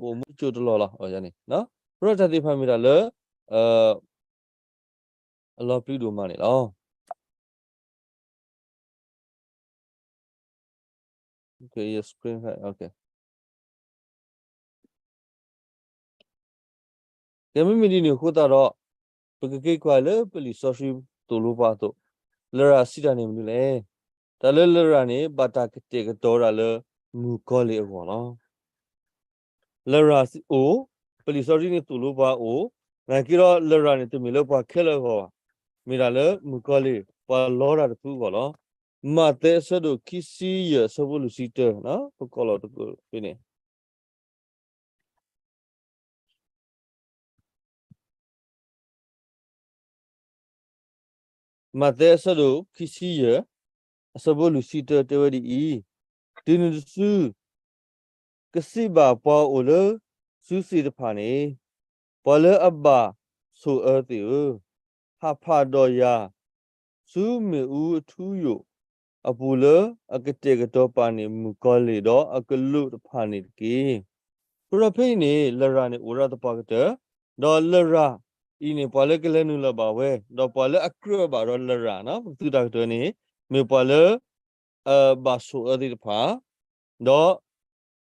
ပအိၣ်မူတစိၢ်တလီၢ်လီၤ. န့ၣ် အဃိဒီးတၢ်သ့ၣ်တဖၣ်မ့ၢ်တၢ်လၢ အလီၤပျံၤဒိၣ်မးန့ၣ်လီၤ. ကဲ မ့မ့ၢ်ဒ်န့ၣ်အဃိသတးဒီး ပကက့ၤကွၢ်လၢပလံာ်စီဆှံသိၣ်လိပှၤအသိး, လရာ်စံးတၢ်န့ၣ်မနုၤလဲၣ်. တၢ်လၢလရာ်န့ၣ် ဘၣ်တၢ်ကတဲာ်ကတီၤဝဲဒၣ်လၢမုၣ်ကီၤလံၢ်အဂီၢ်လီၤ. လရာ်အိၣ်, ပလံာ်စီဆှံန့ၣ်သိၣ်လိပှၤအိၣ်, နာ်က့ဒီးလရာ်န့ၣ် တမ့ၢ်လၢပှၤခဲလၢာ်အဂီၢ်ဘၣ်, မ့ၢ်ဒၣ်လၢမုၣ်ကီၤလံၢ် ပှၤလီတၢ်တဖုအဂီၢ်လီၤ. မးသဲအဆၢဒိၣ်ခံဆံယဲၢ်အဆၢဖိလွံၢ်ဆံတၢ, ပကိးလီၤတက့ၢ်ဖဲန့ၣ် မးသဲအဆၢဒိၣ်ခံဆံယဲၢ် အဆၢဖိလွံၢ်ဆံတၢတဲဝဲဒ်အံၤ, တုၤနုၤတစု ကစံးဘၣ်ပှၤအိၣ်လၢစုသ့ၣ်တဖၣ်န့ၣ်, ပှၤလၢအဘၣ်ဆိၣ်အၢသ့ၣ်ဧၢ, ဟးဖးဒီးယၤ ဆူမ့ၣ်အူအထူအယိာ်အပူၤလၢအကတဲာ်ကတီၤပာ်န့ၢ်မုၣ်ကီၤလံၢ်ဒီးအကလူးတဖၣ်န့ၣ်တက့ၢ်. အဃိဒီးဖဲအံၤန့ၣ် လရာ်န့ၣ်အိၣ်ဝဲဒၣ်သပှၢ်ကတၢၢ်, ဒီးလရာ်အံၤန့ၣ် ပှၤလၢကလဲၤနုာ်လီၤဘၣ်ဝဲ, ဒီးပှၤလၢအကြၢးဘၣ်ဒီးလရာ်န့ၣ် ပကသူတၢ်ကတၢၢ်န့ၣ် မ့ၢ်ပှၤလၢ အဘၣ်ဆိၣ်အၢသ့ၣ်တဖၣ်, ဒီး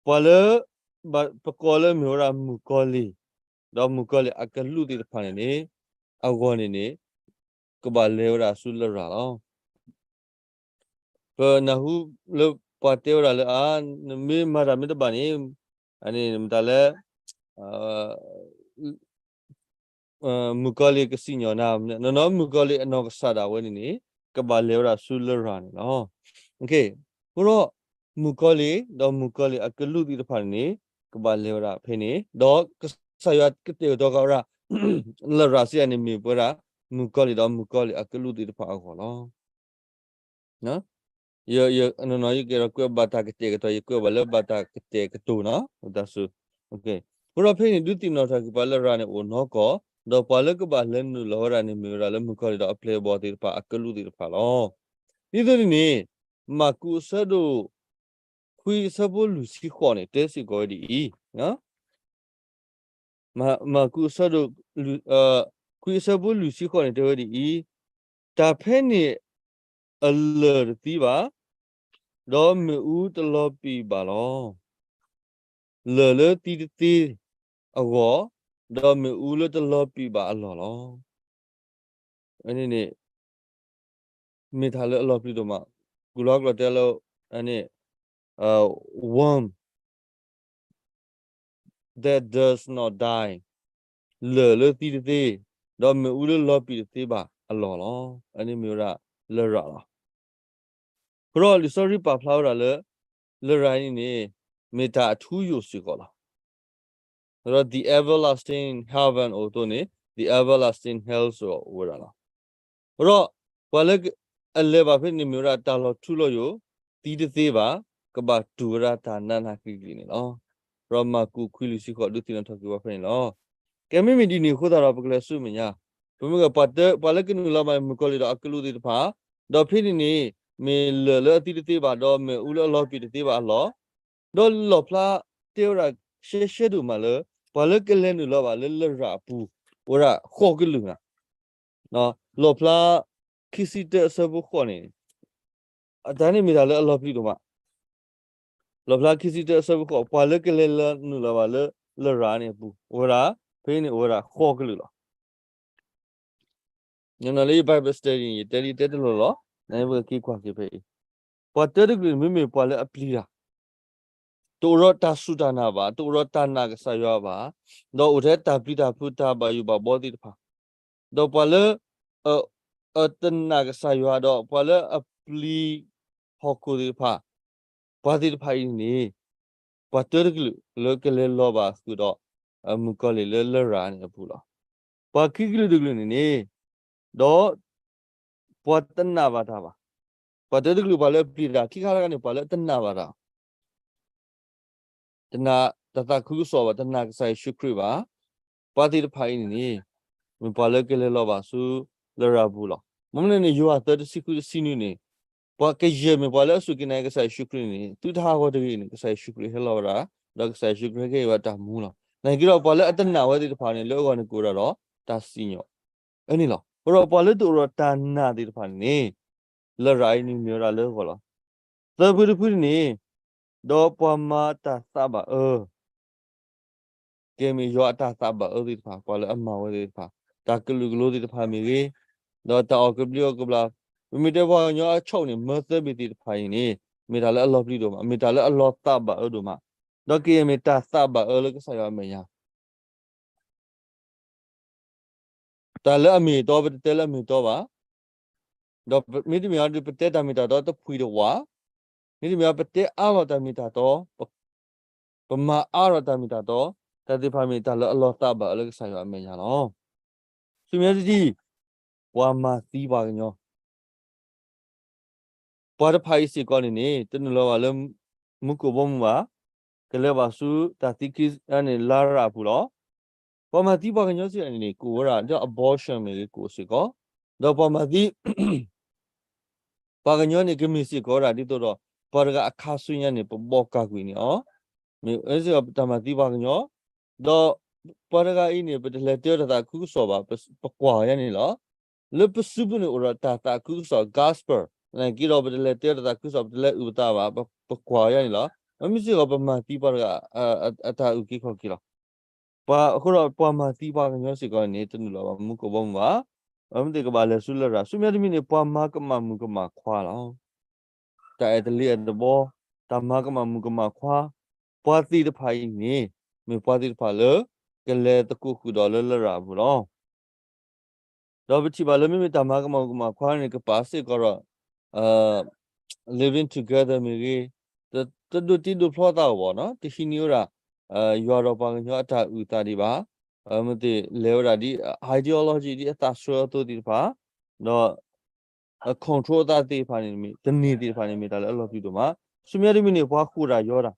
ပှၤလၢ ပကိးလၢမ့ၢ်ဝဲဒၣ်မုၣ်ကီၤလံၢ်, ဒီးမုၣ်ကီၤလံၢ်အကလူးသ့ၣ်တဖၣ်န့ၣ်န့ၣ် အဂီၢ်န့ၣ်န့ၣ် ကဘၣ်လဲၤဝဲဒၣ်ဆူလရာ်လီၤ. ပနၢ်ဟူလၢပှၤတဲဝဲဒၣ်လၢ အါ, နမ့ၢ်မၤတၢ်မ့ၢ်တဘၣ်န့ၣ်, အန့ၣ်မတၤလဲၣ် မုၣ်ကီၤလံၢ်ကစံၣ်ညီၣ်နၤ, နီၢ်နီၢ်မုၣ်ကီၤလံၢ်အနီၢ်ကစၢ်ဒၣ်ဝဲန့ၣ်န့ၣ် ကဘၣ်လဲၤဝဲဒၣ်ဆူလရာ်န့ၣ်လီၤ. အဃိဒီး မုၣ်ကီၤလံၢ် ဒီးမုၣ်ကီၤလံၢ်အကလူးသ့ၣ်တဖၣ်န့ၣ်န့ၣ် ကဘၣ်လဲၤဝဲဒၣ်ဖဲန့ၣ်, ဒီးကစၢ်ယွၤကတဲာ်ကတီၤဃာ်ဝဲဒၣ် လရာ်စံးတၢ်န့ၣ်မ့ၢ်ပဝဲဒၣ် မုၣ်ကီၤလံၢ်ဒီးမုၣ်ကီၤလံၢ်အကလူးသ့ၣ်တဖၣ်အဂီၢ်လီၤ. နီၢ်နီၢ်ယကအဲၣ်ဒိးကွဲးဘၣ်တၢ်ကတဲာ်ကတီၤ, ယကွဲးဘၣ်လၢဘၣ်တၢ်ကတဲာ်ကတီၤနီၤ, တၢ်ဆူ အဃိဒီးဖဲန့ၣ် ဒုးသ့ၣ်နီၣ်ထီၣ်က့ၤပှၤလၢလရာ်န့ၣ်အိၣ်နီၢ်ကီၢ်, ဒီးပှၤလၢကဘၣ်လဲၤနုာ်လီၤဝဲဒၣ်န့ၣ် မ့ၢ်ဝဲဒၣ်လၢမုၣ်ကီၤလံၢ်ဒီးအပျဲၢ်အဘီၣ်သ့ၣ်တဖၣ်အကလူးသ့ၣ်တဖၣ်လီၤ. ဒ်သိးန့ၣ်န့ၣ် မၢ်ကူးအဆၢဒိၣ်ခွံအဆၢဖိလွံၢ်ဆံဃိးန့ၣ် တဲစ့ၢ်ကီးဝဲဒ်အံၤ, မၢ်ကူးအဆၢဒိၣ် ခွံအဆၢဖိလွံၢ်ဆံဃိးန့ၣ် တဲဝဲဒ်အံၤ, တၢ်ဖဲန့ၣ်အလၢၢ်တသံဘၣ်, ဒီးမ့ၣ်အူတလီၤပံာ်ဘၣ်လီၤ. လၢၢ်လၢသံတသ့အဂီၢ်, ဒီးမ့ၣ်အူလၢတလီၤပံာ်ဘၣ်အလီၢ်လီၤ. အန့ၣ်န့ၣ် မ့ၢ်တၢ်လၢအလီၤပျံၤဒိၣ်မး, ကူၣ်လီၤကျိာ်တဲလၢ အန့ၣ် warm that does not die, လၢၢ်လၢသံတသ့, ဒီးမ့ၣ်အူလၢလီၤပံာ်တသ့ဘၣ်အလီၢ်လီၤ. အန့ၣ်မ့ၢ်ဝဲဒၣ်လရာ်လီၤ. အဃိဒီးလံာ်စီဆှံပာ်ဖျါဝဲဒၣ်လၢ လရာ်အံၤန့ၣ် မ့ၢ်တၢ်အထူအယိာ်စ့ၢ်ကီးလီၤ. ဒီး the everlasting heaven အိၣ်အသိးန့ၣ် the everlasting hell စ့ၢ်ကီးအိၣ်ဝဲဒၣ်လီၤ. အဃိဒီး ပှၤလၢအလဲၤဘၣ်ဖဲန့ၣ်မ့ၢ်ဝဲဒၣ်တၢ်လီၤထူလီၤယိာ်, သံတသ့ဘၣ်, ကဘၣ်တူၢ်ဝဲဒၣ်တၢ်နးနးကျံၤကျံၤန့ၣ်လီၤ. ဒီးမၢ်ကူးခွံလွံၢ်ဆံဃိး ဒုးသ့ၣ်နီၣ်ထီၣ်က့ၤပှၤဖဲန့ၣ်လီၤ. ကဲမ့မ့ၢ်ဒ်န့ၣ်အဃိသတးဒီး ပကလဲၤဆူမဲာ်ညါ, ပမ့ၢ်ကွၢ် ပှၤလၢကနုာ်လီၤဘၣ်မုၣ်ကီၤလံၢ်ဒီးအကလူးသ့ၣ်တဖၣ်, ဒီးဖဲန့ၣ်န့ၣ် မ့ၢ်လၢၢ်လၢအသံတသ့ဘၣ်, ဒီးမ့ၣ်အူလၢအလီၤပံာ်တသ့ဘၣ်အလီၢ်, ဒီးလီၣ်ဖျါတဲဝဲဒၣ်ရှဲရှဲဒိၣ်မးလၢ ပှၤလၢကလဲၤနုာ်လီၤဘၣ်လၢလရာ်အပူၤ အိၣ်ဝဲဒၣ်ဃိးကလုာ်နၤ, လီၣ်ဖျါခံဆံတၢအဆၢဖိဃိးန့ၣ်, အတၢ်န့ၣ်မ့ၢ်တၢ်လၢအလီၤပျံၤဒိၣ်မး, လီၣ်ဖျါခံဆံတၢအဆၢဖိဃိး ပှၤလၢကလဲၤနုာ်လီၤဘၣ်လၢလရာ်န့ၣ်အပူၤ အိၣ်ဝဲဒၣ် ဖဲန့ၣ်အိၣ်ဝဲဒၣ်ဃိးကလုာ်လီၤ. နလၢယ Bible study န့ၣ် ယတဲလံတဲတလီၢ်လီၤ, နပက့ၤကွၢ်က့ၤဖဲအံၤ, ပှၤတၢတကလုာ်န့ၣ် မ့မ့ၢ်ပှၤလၢအပျံၤတၢ်, တအိၣ်ဒီးတၢ်စူၢ်တၢ်နာ်ဘၣ်, တအိၣ်ဒီးတၢ်နာ်ကစၢ်ယွၤဘၣ်, ဒီးအိၣ်ထဲတၢ်ပျံၤတၢ်ဖုးတၢ်ဘၣ်ယိၣ်ဘၣ်ဘီသ့ၣ်တဖၣ်, ဒီးပှၤလၢ အတနာ်ကစၢ်ယွၤဒီး ပှၤလၢအပျံၤဟီၣ်ခိၣ်သ့ၣ်တဖၣ်, ပှၤသ့ၣ်တဖၣ်အံၤန့ၣ် ပှၤတၢတကလုာ်လၢကလဲၤလီၤဘၣ်ဃုာ်ဒီး မုၣ်ကီၤလံၢ်လၢလရာ်န့ၣ်အပူၤလီၤ. ပှၤခံကလုာ်တကလုာ်န့ၣ်န့ၣ်, ဒီး ပှၤတနာ်ဘၣ်တၢ်ဘၣ်. ပှၤတၢတကလုာ်ပှၤလၢအပျံၤတၢ် ခံခါတခါန့ၣ် ပှၤလၢအတနာ်ဘၣ်တၢ် တနာ်တၢ်သးခုကစီၣ်ဘၣ်, တနာ်ကစၢ်ယ့ၣ်ၡူးခရံာ်ဘၣ်. ပှၤသ့ၣ်တဖၣ်အံၤန့ၣ်န့ၣ် မ့ၢ်ပှၤလၢကလဲၤလီၤဘၣ်ဆူလရာ်ပူၤလီၤ. မ့မ့ၢ်န့ၣ် ယိၤဟၣ်သၢ တဆံဃု တဆံနွံန့ၣ်, ပှၤကယဲၢ်မ့ၢ်ပှၤလၢအစူၢ်က့ၤနာ်က့ၤကစၢ်ယ့ၣ်ၡူးခရံာ်န့ၣ် သုတဟးဂီၤတဂ့ၤန့ၣ် ကစၢ်ယ့ၣ်ၡူးခရံာ်ဟဲလီၤဝဲဒၣ် ဒီးကစၢ်ယ့ၣ်ၡူးခရံာ်ဟ့ၣ်ဝဲတၢ်မူလီၤ. နာ်က့ဒီး ပှၤလၢအတနာ်ဝဲသ့ၣ်တဖၣ်န့ၣ် လၢအဂီၢ်န့ၣ်ကအိၣ်ဝဲဒၣ်ဒီးတၢ်စံၣ်ညီၣ်အၢန့ၣ်လီၤ. အဃိဒီးပှၤလၢတအိၣ်ဒီးတၢ်နာ်သ့ၣ်တဖၣ်န့ၣ်န့ၣ် လရာ်အံၤန့ၣ်မ့ၢ်ဝဲဒၣ်လၢအဂီၢ်လီၤ. သၢဖုတဖုန့ၣ်, ဒီးပှၤမၤတၢ်သးဘၣ်အၢ ကဲမ့ၢ်ယွၤအတၢ်သးဘၣ်အၢသ့ၣ်တဖၣ်, ပှၤလၢအမၤဝဲသ့ၣ်တဖၣ်, တၢ်ကလုာ်ကလိသ့ၣ်တဖၣ်မ့ၢ်ဂ့ၤ, ဒီးတၢ်အီၣ်ကဘျံးအီၣ်ကဘျၣ်, ပမ့ၢ်တဲပှၤကညီအဆိန့ၣ် မၢသၢဘ့ၣ်သ့ၣ်တဖၣ်အံၤန့ၣ် မ့ၢ်တၢ်လၢအလီၤပျံၤဒိၣ်မး, မ့ၢ်တၢ်လၢအလီၤသးဘၣ်အၢဒိၣ်မး, ဒီးကယဲၢ်မ့ၢ်တၢ်သးဘၣ်အၢလၢကစၢ်ယွၤအမဲာ်ညါ တၢ်လၢအမ့ၢ်အတီ ပတတဲလၢအမ့ၢ်အတီဘၣ်. ဒီးမ့တမ့ၢ်အီၤဒီး ပတဲတၢ်မ့ၢ်တၢ်တီတဖှံတဝး, မ့တမ့ၢ်အီၤ ပတဲအါလီၤတၢ်မ့ၢ်တၢ်တီ, ပမၤအါထီၣ်တၢ်မ့ၢ်တၢ်တီ, တၢ်သ့ၣ်တဖၣ်မ့ၢ်တၢ်လၢအလီၤသးဘၣ်အၢလၢကစၢ်ယွၤအမဲာ်ညါလီၤ. ဆူမဲာ်ညါတထံၣ်, ပှၤမၤသံပှၤကညီ ပှၤတဖၣ်အံၤစ့ၢ်ကီးန့ၣ်န့ၣ် တနုာ်လီၤဘၣ်လၢ မူခိၣ်ဘီမုၢ်ဘၣ်, ကလဲၤဘၣ်ဆူတၢ်သံခံန့ၣ် လရာ်အပူၤလီၤ. ပှၤမၤသံပှၤကညီစ့ၢ်ကီးန့ၣ်န့ၣ် ကအိၣ်ဝဲဒၣ်ဒီး abortion မ့ၢ်ဂ့ၤ ကအိၣ်စ့ၢ်ကီး, ဒီးပှၤမၤသံ ပှၤကညီန့ၣ် ကမ့ၢ်စ့ၢ်ကီးဝဲဒၣ်ဒ်သိးဒီး ပှၤတဂၤအခါဆူညါန့ၣ် ပဘီၣ်ကၢ်ကွံာ်န့ၣ်အီၤ, မ့ၢ်စ့ၢ်ကီးတၢ်မၤသံပှၤကညီ, ဒီးပှၤတဂၤအံၤန့ၣ် ပတလဲၤတဲတၢ်သးခုကစီၣ်ဘၣ်, ပကွၢ်အီၤယါန့ၣ်လီၤ. လၢပစုပူၤန့ၣ်အိၣ်ဒီးတၢ်သးခုကစီၣ် gospel နာ်က့ဒီး ပတလဲၤတဲတၢ်သးခုကစီၣ် ပတလဲၤအုၣ်ပသးဘၣ်, ပကွၢ်အီၤယါန့ၣ်လီၤ. မ့ၢ်စ့ၢ်ကီးပမၤသံပှၤတဂၤ အတၢ်အုၣ်က့ၤခီၣ်က့ၤလီၤ. ပှၤအဃိဒီးပှၤမၤသံပှၤကညီစ့ၢ်ကီးန့ၣ် တနုာ်လီၤဘၣ်မူခိၣ်ဘီမုၢ်ဘၣ်, မ့ၢ်သ့ၣ်ကဘၣ်လဲၤဆူလရာ်, ဆူမဲာ်ညါတမံၤန့ၣ် ပှၤမၤကမၣ်မုၣ်ကမၣ်ခွါလီၤ. တၢ်အဲၣ်တလ့ၤအဲၣ်တဘီ, တၢ်မၤကမၣ်မုၣ်ကမၣ်ခွါ, ပှၤသ့ၣ်တဖၣ်အံၤန့ၣ် မ့ၢ်ပှၤသ့ၣ်တဖၣ်လၢ ကလဲၤသကိးဃုာ်ဒီးလၢလရာ်အပူၤလီၤ. ဒီးပထံၣ်ဘၣ်လၢမ့မ့ၢ်တၢ်မၤကမၣ်မုၣ်ကမၣ်ခွါန့ၣ် ကပာ်စ့ၢ်ကီးဒီး living together မ့ၢ်ဂ့ၤ, တဒိးတံၢ်ဒိးဖျီသးအီၤဘၣ်နီၤ, တဟံးန့ၢ်ဝဲဒၣ် ယွၤဒီးပှၤကညီအတၢ်အုၣ်သးဒံးဘၣ်, မ့ၢ်သ့ၣ်လဲၤဝဲဒၣ်ဒ် ideology ဒ်အသးဆှၢအသိးသ့ၣ်တဖၣ်, ဒီး control အသးသ့ၣ်တဖၣ်န့ၣ် တန့ၢ်သ့ၣ်တဖၣ်န့ၣ် မ့ၢ်တၢ်လၢအလီၤပျံၤဒိၣ်မး, ဆူမဲာ်ညါတမံၤန့ၣ် ပှၤဃိာ်တၢ်ယီၤတၢ်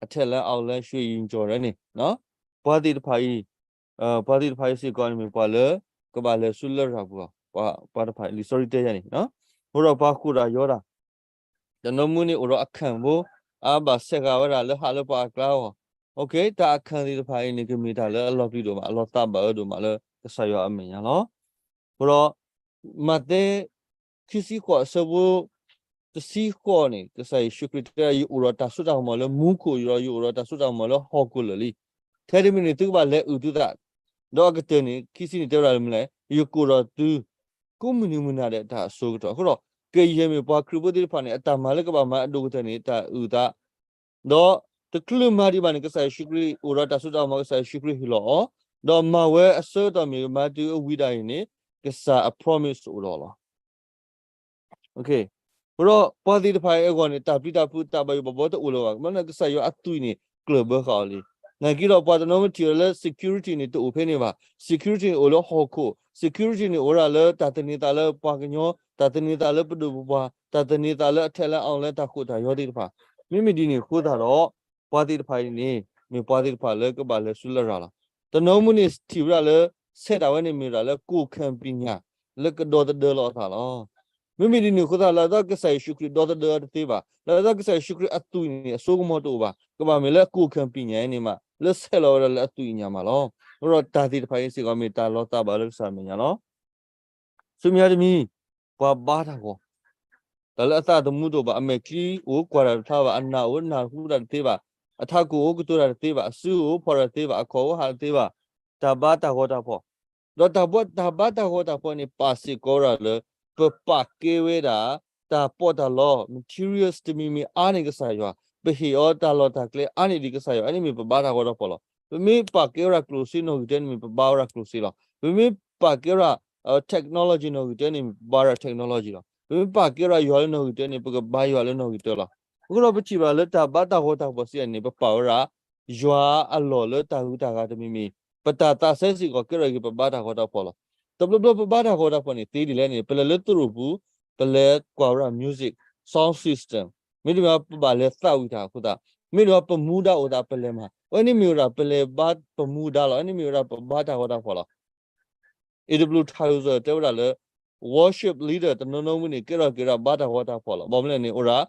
အထဲလၢအအိၣ်လၢ ရွှေရင်ကျော် န့ၣ် ပှၤသ့ၣ်တဖၣ်အံၤ, ပှၤသ့ၣ်တဖၣ်အံၤစ့ၢ်ကီးန့ၣ်မ့ၢ်ပှၤလၢ ကဘၣ်လဲၤဆူလရာ်ပူၤအီၤ, ပှၤတဖၣ် လံာ်စီဆှံတဲယါန့ၣ်, အဃိဒီးပှၤဃိာ်တၢ်ယီၤတၢ်, တနီၤမူန့ၣ်အိၣ်ဒီးအခၢၣ်ဖိ, အဘၣ်ဆဲးဃာ်ဝဲဒၣ်လၢဟးလၢပှၤအကျါအဂီၢ်, တၢ်အခၢၣ်သ့ၣ်တဖၣ်အံၤန့ၣ် ကမ့ၢ်တၢ်လၢအလီၤပျံၤဒိၣ်မး အလီၤသးဘၣ်အၢဒိၣ်မးလၢကစၢ်ယွၤအမဲာ်ညါလီၤ. အဃိဒီး မးသဲ ခံဆံဃိးအဆၢဖိ တဆံဃိးန့ၣ် ကစၢ်ယ့ၣ်ၡူးခရံာ်တဲ ယအိၣ်ဒီးတၢ်စိတၢ်ကမီၤလၢမူခိၣ်ဒီး ယအိၣ်ဒီးတၢ်စိတၢ်ကမီၤလၢဟီၣ်ခိၣ်လၢာ်လံ. ထဲတမံၤန့ၣ် သုကဘၣ်လဲၤအုၣ်သုသး, ဒီးအကတၢၢ်န့ၣ် ခံဆံန့ၣ် တဲဝဲဒၣ်လၢမနုၤလဲၣ်, ယကအိၣ်ဒီးသု ကိးမုၢ်နံၤမုၢ်နၤဒဲးတၢ်အစိကတီၢ်. အဃိဒီး ကယဲၢ်မ့ၢ်ပှၤခရံာ်ဖိသ့ၣ်တဖၣ်န့ၣ် အတၢ်မၤလၢကဘၣ်မၤအဒိၣ်ကတၢၢ်န့ၣ် တၢ်အုၣ်သး ဒီးတချုးမၤဒံးဘၣ်န့ၣ် ကစၢ်ယ့ၣ်ၡူးခရံာ်အိၣ်ဒီးတၢ်စိတၢ်ကမီၤ ကစၢ်ယ့ၣ်ၡူးခရံာ်ဟ့ၣ်လီၤအီၤ, ဒီးမၤဝဲအဆၢကတီၢ်မ့ၢ်မၤတုၤအဝံၤဒၣ်အံၤန့ၣ် ကစၢ်အ promise အိၣ်ဒီးလီၤ. အဃိဒီးပှၤသ့ၣ်တဖၣ်အံၤအဂီၢ်န့ၣ် တၢ်ပျံၤတၢ်ဖုးတၢ်ဘၣ်ယိၣ်ဘၣ်ဘီတအိၣ်လၢၤဘၣ်. မ့ၢ်လၢကစၢ်ယွၤအသွံၣ်န့ၣ် ကျၢၢ်ဘၢဃာ်အီၤလံ. နာ်က့ဒီးပှၤတနီၤမ့ၢ်ထံၣ်အီၤလၢ security န့ၣ် တအိၣ်ဖဲန့ၣ်ဘၣ်. security န့ၣ်အိၣ်လၢဟီၣ်ခိၣ်, security န့ၣ်အိၣ်ဝဲဒၣ်လၢတၢ်သန့ၤသးလၢပှၤကညီ, တၢ်သန့ၤသးလၢပဒိၣ်ပပှၢ်, တၢ်သန့ၤသးလၢအထဲလၢအအိၣ်လၢတၢ်ဃိာ်တၢ်ယီၤသ့ၣ်တဖၣ်. မ့မ့ၢ်ဒ်န့ၣ်အဃိသတးဒီး ပှၤသ့ၣ်တဖၣ်အံၤန့ၣ် မ့ၢ်ပှၤသ့ၣ်တဖၣ်လၢကဘၣ်လဲၤဆူလရာ်လီၤ. တနီၤမူန့ၣ်ထံၣ်ဝဲဒၣ်လၢ ဆဲးဒၣ်ဝဲန့ၣ်မ့ၢ်ဝဲဒၣ်လၢ ကိုယ်ခံပညာ လၢကဒီသဒၢလီၤအသးလီၤ. မ့မ့ၢ်ဒ်န့ၣ်အဃိသတး လၢအသးကစၢ်ယ့ၣ်ၡူးခရံာ်ဒီသဒၢအီၤတသ့ဘၣ်, လၢအသးကစၢ်ယ့ၣ်ၡူးခရံာ်အသွံၣ်န့ၣ် အစိကမီၤတအိၣ်ဘၣ်, ကဘၣ်မ့ၢ်လၢအ ကိုယ်ခံပညာ အံၤန့ၣ်မး လၢဆဲးလီၤဝဲဒၣ်လၢအသွံၣ်အညၣ်မးလီၤ. အဃိဒီးတၢ်သ့ၣ်တဖၣ်အံၤစ့ၢ်ကီးမ့ၢ်တၢ်လီၤသးဘၣ်လၢကစၢ်အမဲာ်ညါလီၤ. ဆူမဲာ်ညါတမံၤ ပှၤဘါတၢ်ဂီၤ, တၢ်လၢအသးသမူတအိၣ်ဘၣ်, အမဲာ်ချံအိၣ်ကွၢ်တၢ်တဖျါဘၣ်, အနၢ်အိၣ်နၢ်ဟူတၢ်တသ့ဘၣ်, အထးခိၣ်အိၣ်ကတိၤတၢ်တသ့ဘၣ်, အစုအိၣ်ဖီၣ်တၢ်တသ့ဘၣ်, အခီၣ်အိၣ်ဟးတသ့ဘၣ်, တၢ်ဘါတၢ်ဂီၤတၢ်ဖီၣ်, ဒီးတၢ်ဘါတၢ်ဂီၤတၢ်ဖီၣ်န့ၣ် ပာ်စ့ၢ်ကီးဝဲဒၣ်လၢ ပပာ်ကဲဝဲဒၣ် တၢ်ပီးတၢ်လီ materials တမံၤမံၤအါန့ၢ်ကစၢ်ယွၤ, ပဟ့ၣ်အီၤတၢ်လီၢ်တၢ်ကျဲအါန့ၢ်ဒံးကစၢ်ယွၤ, အန့ၣ်မ့ၢ်ပဘါတၢ်ဂီၤတၢ်ဖီၣ်လီၤ. ပမ့ၢ်ပာ်ကဲဝဲဒၣ်ကျိၣ်စ့နီၣ်ဂံၢ်တၢန့ၣ်မ့ၢ်ပဘါဝဲဒၣ်ကျိၣ်စ့လီၤ. ပမ့ၢ်ပာ်ကဲဝဲဒၣ် technology နီၣ်ဂံၢ်တၢန့ၣ်မ့ၢ်ပဘါဝဲဒၣ် technology လီၤ. ပမ့ၢ်ပာ်ကဲဝဲဒၣ်ယွၤလၢနီၣ်ဂံၢ်တၢန့ၣ် ပကဘါယွၤလၢနီၣ်ဂံၢ်တၢလီၤ. အဃိဒီးပထံၣ်ဘၣ်လၢတၢ်ဘါတၢ်ဂီၤတၢ်ဖီၣ်စံးန့ၣ် ပပာ်ဝဲဒၣ် ယွၤအလီၢ်လၢတၢ်ဂုၤတၢ်ဂၤတမံၤမံၤ, ပတၢ်သးစဲစ့ၢ်ကီးကဲထီၣ်က့ၤပဘါတၢ်ဂီၤတၢ်ဖီၣ်လီၤ. တဘျီဘျီပဘါတၢ်ဂီၤတၢ်ဖီၣ်န့ၣ် သ့ဒ်လဲၣ်န့ၣ် ပလဲၤလၢသရိာ်ပူၤ, ပလဲၤကွၢ်ဝဲဒၣ် music, sound system, မ့တမ့ၢ်ပဘၣ်လဲၤသးဝံၣ်တၢ်အဃိသတး, မ့တမ့ၢ်ပမူဒါအိၣ်သးပလဲၤမၤ, အန့ၣ်မ့ၢ်ဝဲဒၣ်ပလဲၤဘါပမူဒါလီၤ. အန့ၣ်မ့ၢ်ဝဲဒၣ်ပဘါတၢ်ဂီၤတၢ်ဖီၣ်လီၤ. အ့တဘျူးထၣ်ယိၤစၢၣ်တဲဝဲဒၣ်လၢ worship leader တနီၤနီၤမူန့ၣ် ကဲထီၣ်က့ၤဝဲဒၣ်ဘါတၢ်ဂီၤတၢ်ဖီၣ်လီၤ. ဘၣ်မနုၤလဲၣ်န့ၣ် အိၣ်ဒၣ်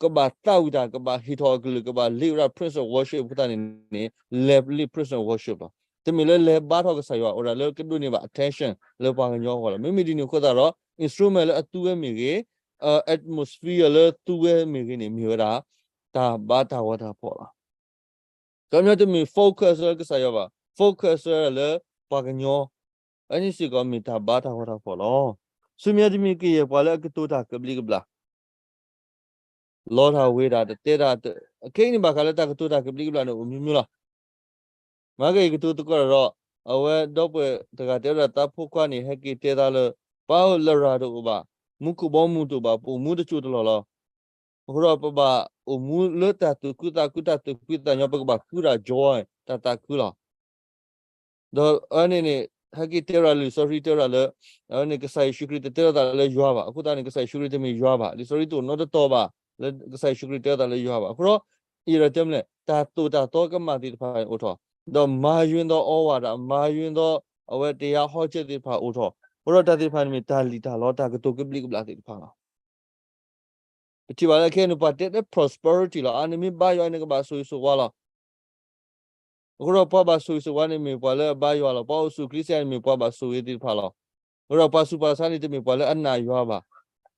ကဘၣ်သးဝံၣ်တၢ် ကဘၣ်ဟ့ၣ်ထီၣ်အကလုၢ် ကဘၣ်လ့ဝဲဒၣ် praise and worship အဃိသတးန့ၣ်န့ၣ် လဲၤလ့ praise and worship လီၤ. တမ့ၢ်လၢလဲၤဘါထီၣ်ကစၢ်ယွၤ အိၣ်ဒၣ်လၢကဒိးန့ၢ်ဘၣ် attention လၢပှၤကညီအဂီၢ်လီၤ. မ့မ့ၢ်ဒ်န့ၣ်အဃိသတးဒီး instrument လၢအသူဝဲမ့ၢ်ဂ့ၤ, အ atmosphere လၢသူဝဲမ့ၢ်ဂ့ၤန့ၣ် မ့ၢ်ဝဲဒၣ် တၢ်ဘါတၢ်ဂီၤတၢ်ဖီၣ်လီၤ. ခီပညီတမ့ၢ် focus လၢကစၢ်ယွၤဘၣ်, focus လၢပှၤကညီ, အန့ၣ်စ့ၢ်ကီးမ့ၢ်တၢ်ဘါတၢ်ဂီၤတၢ်ဖီၣ်လီၤ. ဆူမဲာ်ညါတမံၤကယဲၢ်ပှၤလၢအကတိၤတၢ်ကဘျံးကဘျၣ် လီတၢ်ဝ့ၤတၢ် တတဲတၢ်, အခဲအံၤန့ၣ်ဘၣ်ဃးလၢတၢ်ကတိၤတၢ်ကဘျံးကဘျၣ်န့ၣ် အိၣ်မံၤမံၤလီၤ. မ့ၢ်ကယကတိၤသကိးဒီး အဝဲဒီပုၢ်ဝဲၢ်တဂၤတဲဝဲဒၣ်သးဖိခွါန့ၣ် ဟဲက့ၤတဲသးလၢ ပၢ်ဧၢ လရာ်တအိၣ်ဘၣ်, မူခိၣ်ဘီမုၢ်တအိၣ်ဘၣ်, ပအိၣ်မူတစိၢ်တလီၢ်လီၤ. အဃိဒီးပဘၣ်အိၣ်မူလၢတၢ်သူၣ်ခုသးခု တၢ်သူၣ်ဖှံသးညီ ပကဘၣ်ဃုတၢ် joy တၢ်သးခုလီၤ. ဒီးအဝဲန့ၣ်န့ၣ် ဟဲက့ၤတဲဝဲဒၣ်လံာ်စီဆှံတဲဝဲဒၣ်လၢ အဝဲန့ၣ်ကစၢ်ယ့ၣ်ၡူးခရံာ်တတဲလိာ်သးလၢယွၤဘၣ်. အဃိသတးန့ၣ် ကစၢ်ယ့ၣ်ၡူးခရံာ်တမ့ၢ်ယွၤဘၣ်. လံာ်စီဆှံတအိၣ်နီတတီၤဘၣ် လၢကစၢ်ယ့ၣ်ၡူးခရံာ်တဲလိာ်သးလၢယွၤဘၣ်. အဃိဒီး ယအဲၣ်ဒိးတဲမလဲၣ် တၢ်သိၣ်တၢ်သီကမၣ်သ့ၣ်တဖၣ်အိၣ်ထီၣ်, ဒီးမၤယွၤဒီးအီဝဲဒၣ် မၤယွၤဒီးအဝဲတရားဟောချက်သ့ၣ်တဖၣ်အိၣ်ထီၣ်, အဃိဒီးတၢ်သ့ၣ်တဖၣ်န့ၣ်မ့ၢ်တၢ်လံၣ်တၢ်လီ တၢ်ကတိၤကဘျံးကဘျၣ်သ့ၣ်တဖၣ်လီၤ. ပထံၣ်ဘၣ်လၢခဲအံၤန့ၣ် ပှၤတဲလၢ prosperity လီၤ. အါ နမ့ၢ်ဘါယွၤန့ၣ် နကဘၣ်ဆိၣ်ဂ့ၤဆိၣ်ဝါလီၤ. အဃိဒီးပှၤဘၣ်ဆိၣ်ဂ့ၤဆိၣ်ဝါန့ၣ်မ့ၢ်ပှၤလၢအဘါယွၤလီၤ. ပှၤအိၣ်ဆူၣ်အိၣ်ချ့စ့ၢ်န့ၣ်မ့ၢ်ပှၤဘၣ်ဆိၣ်ဂ့ၤသ့ၣ်တဖၣ်လီၤ. အဃိဒီးပှၤဆူးပှၤဆါန့ၣ်တမ့ၢ်ပှၤလၢအနာ်ယွၤဘၣ်.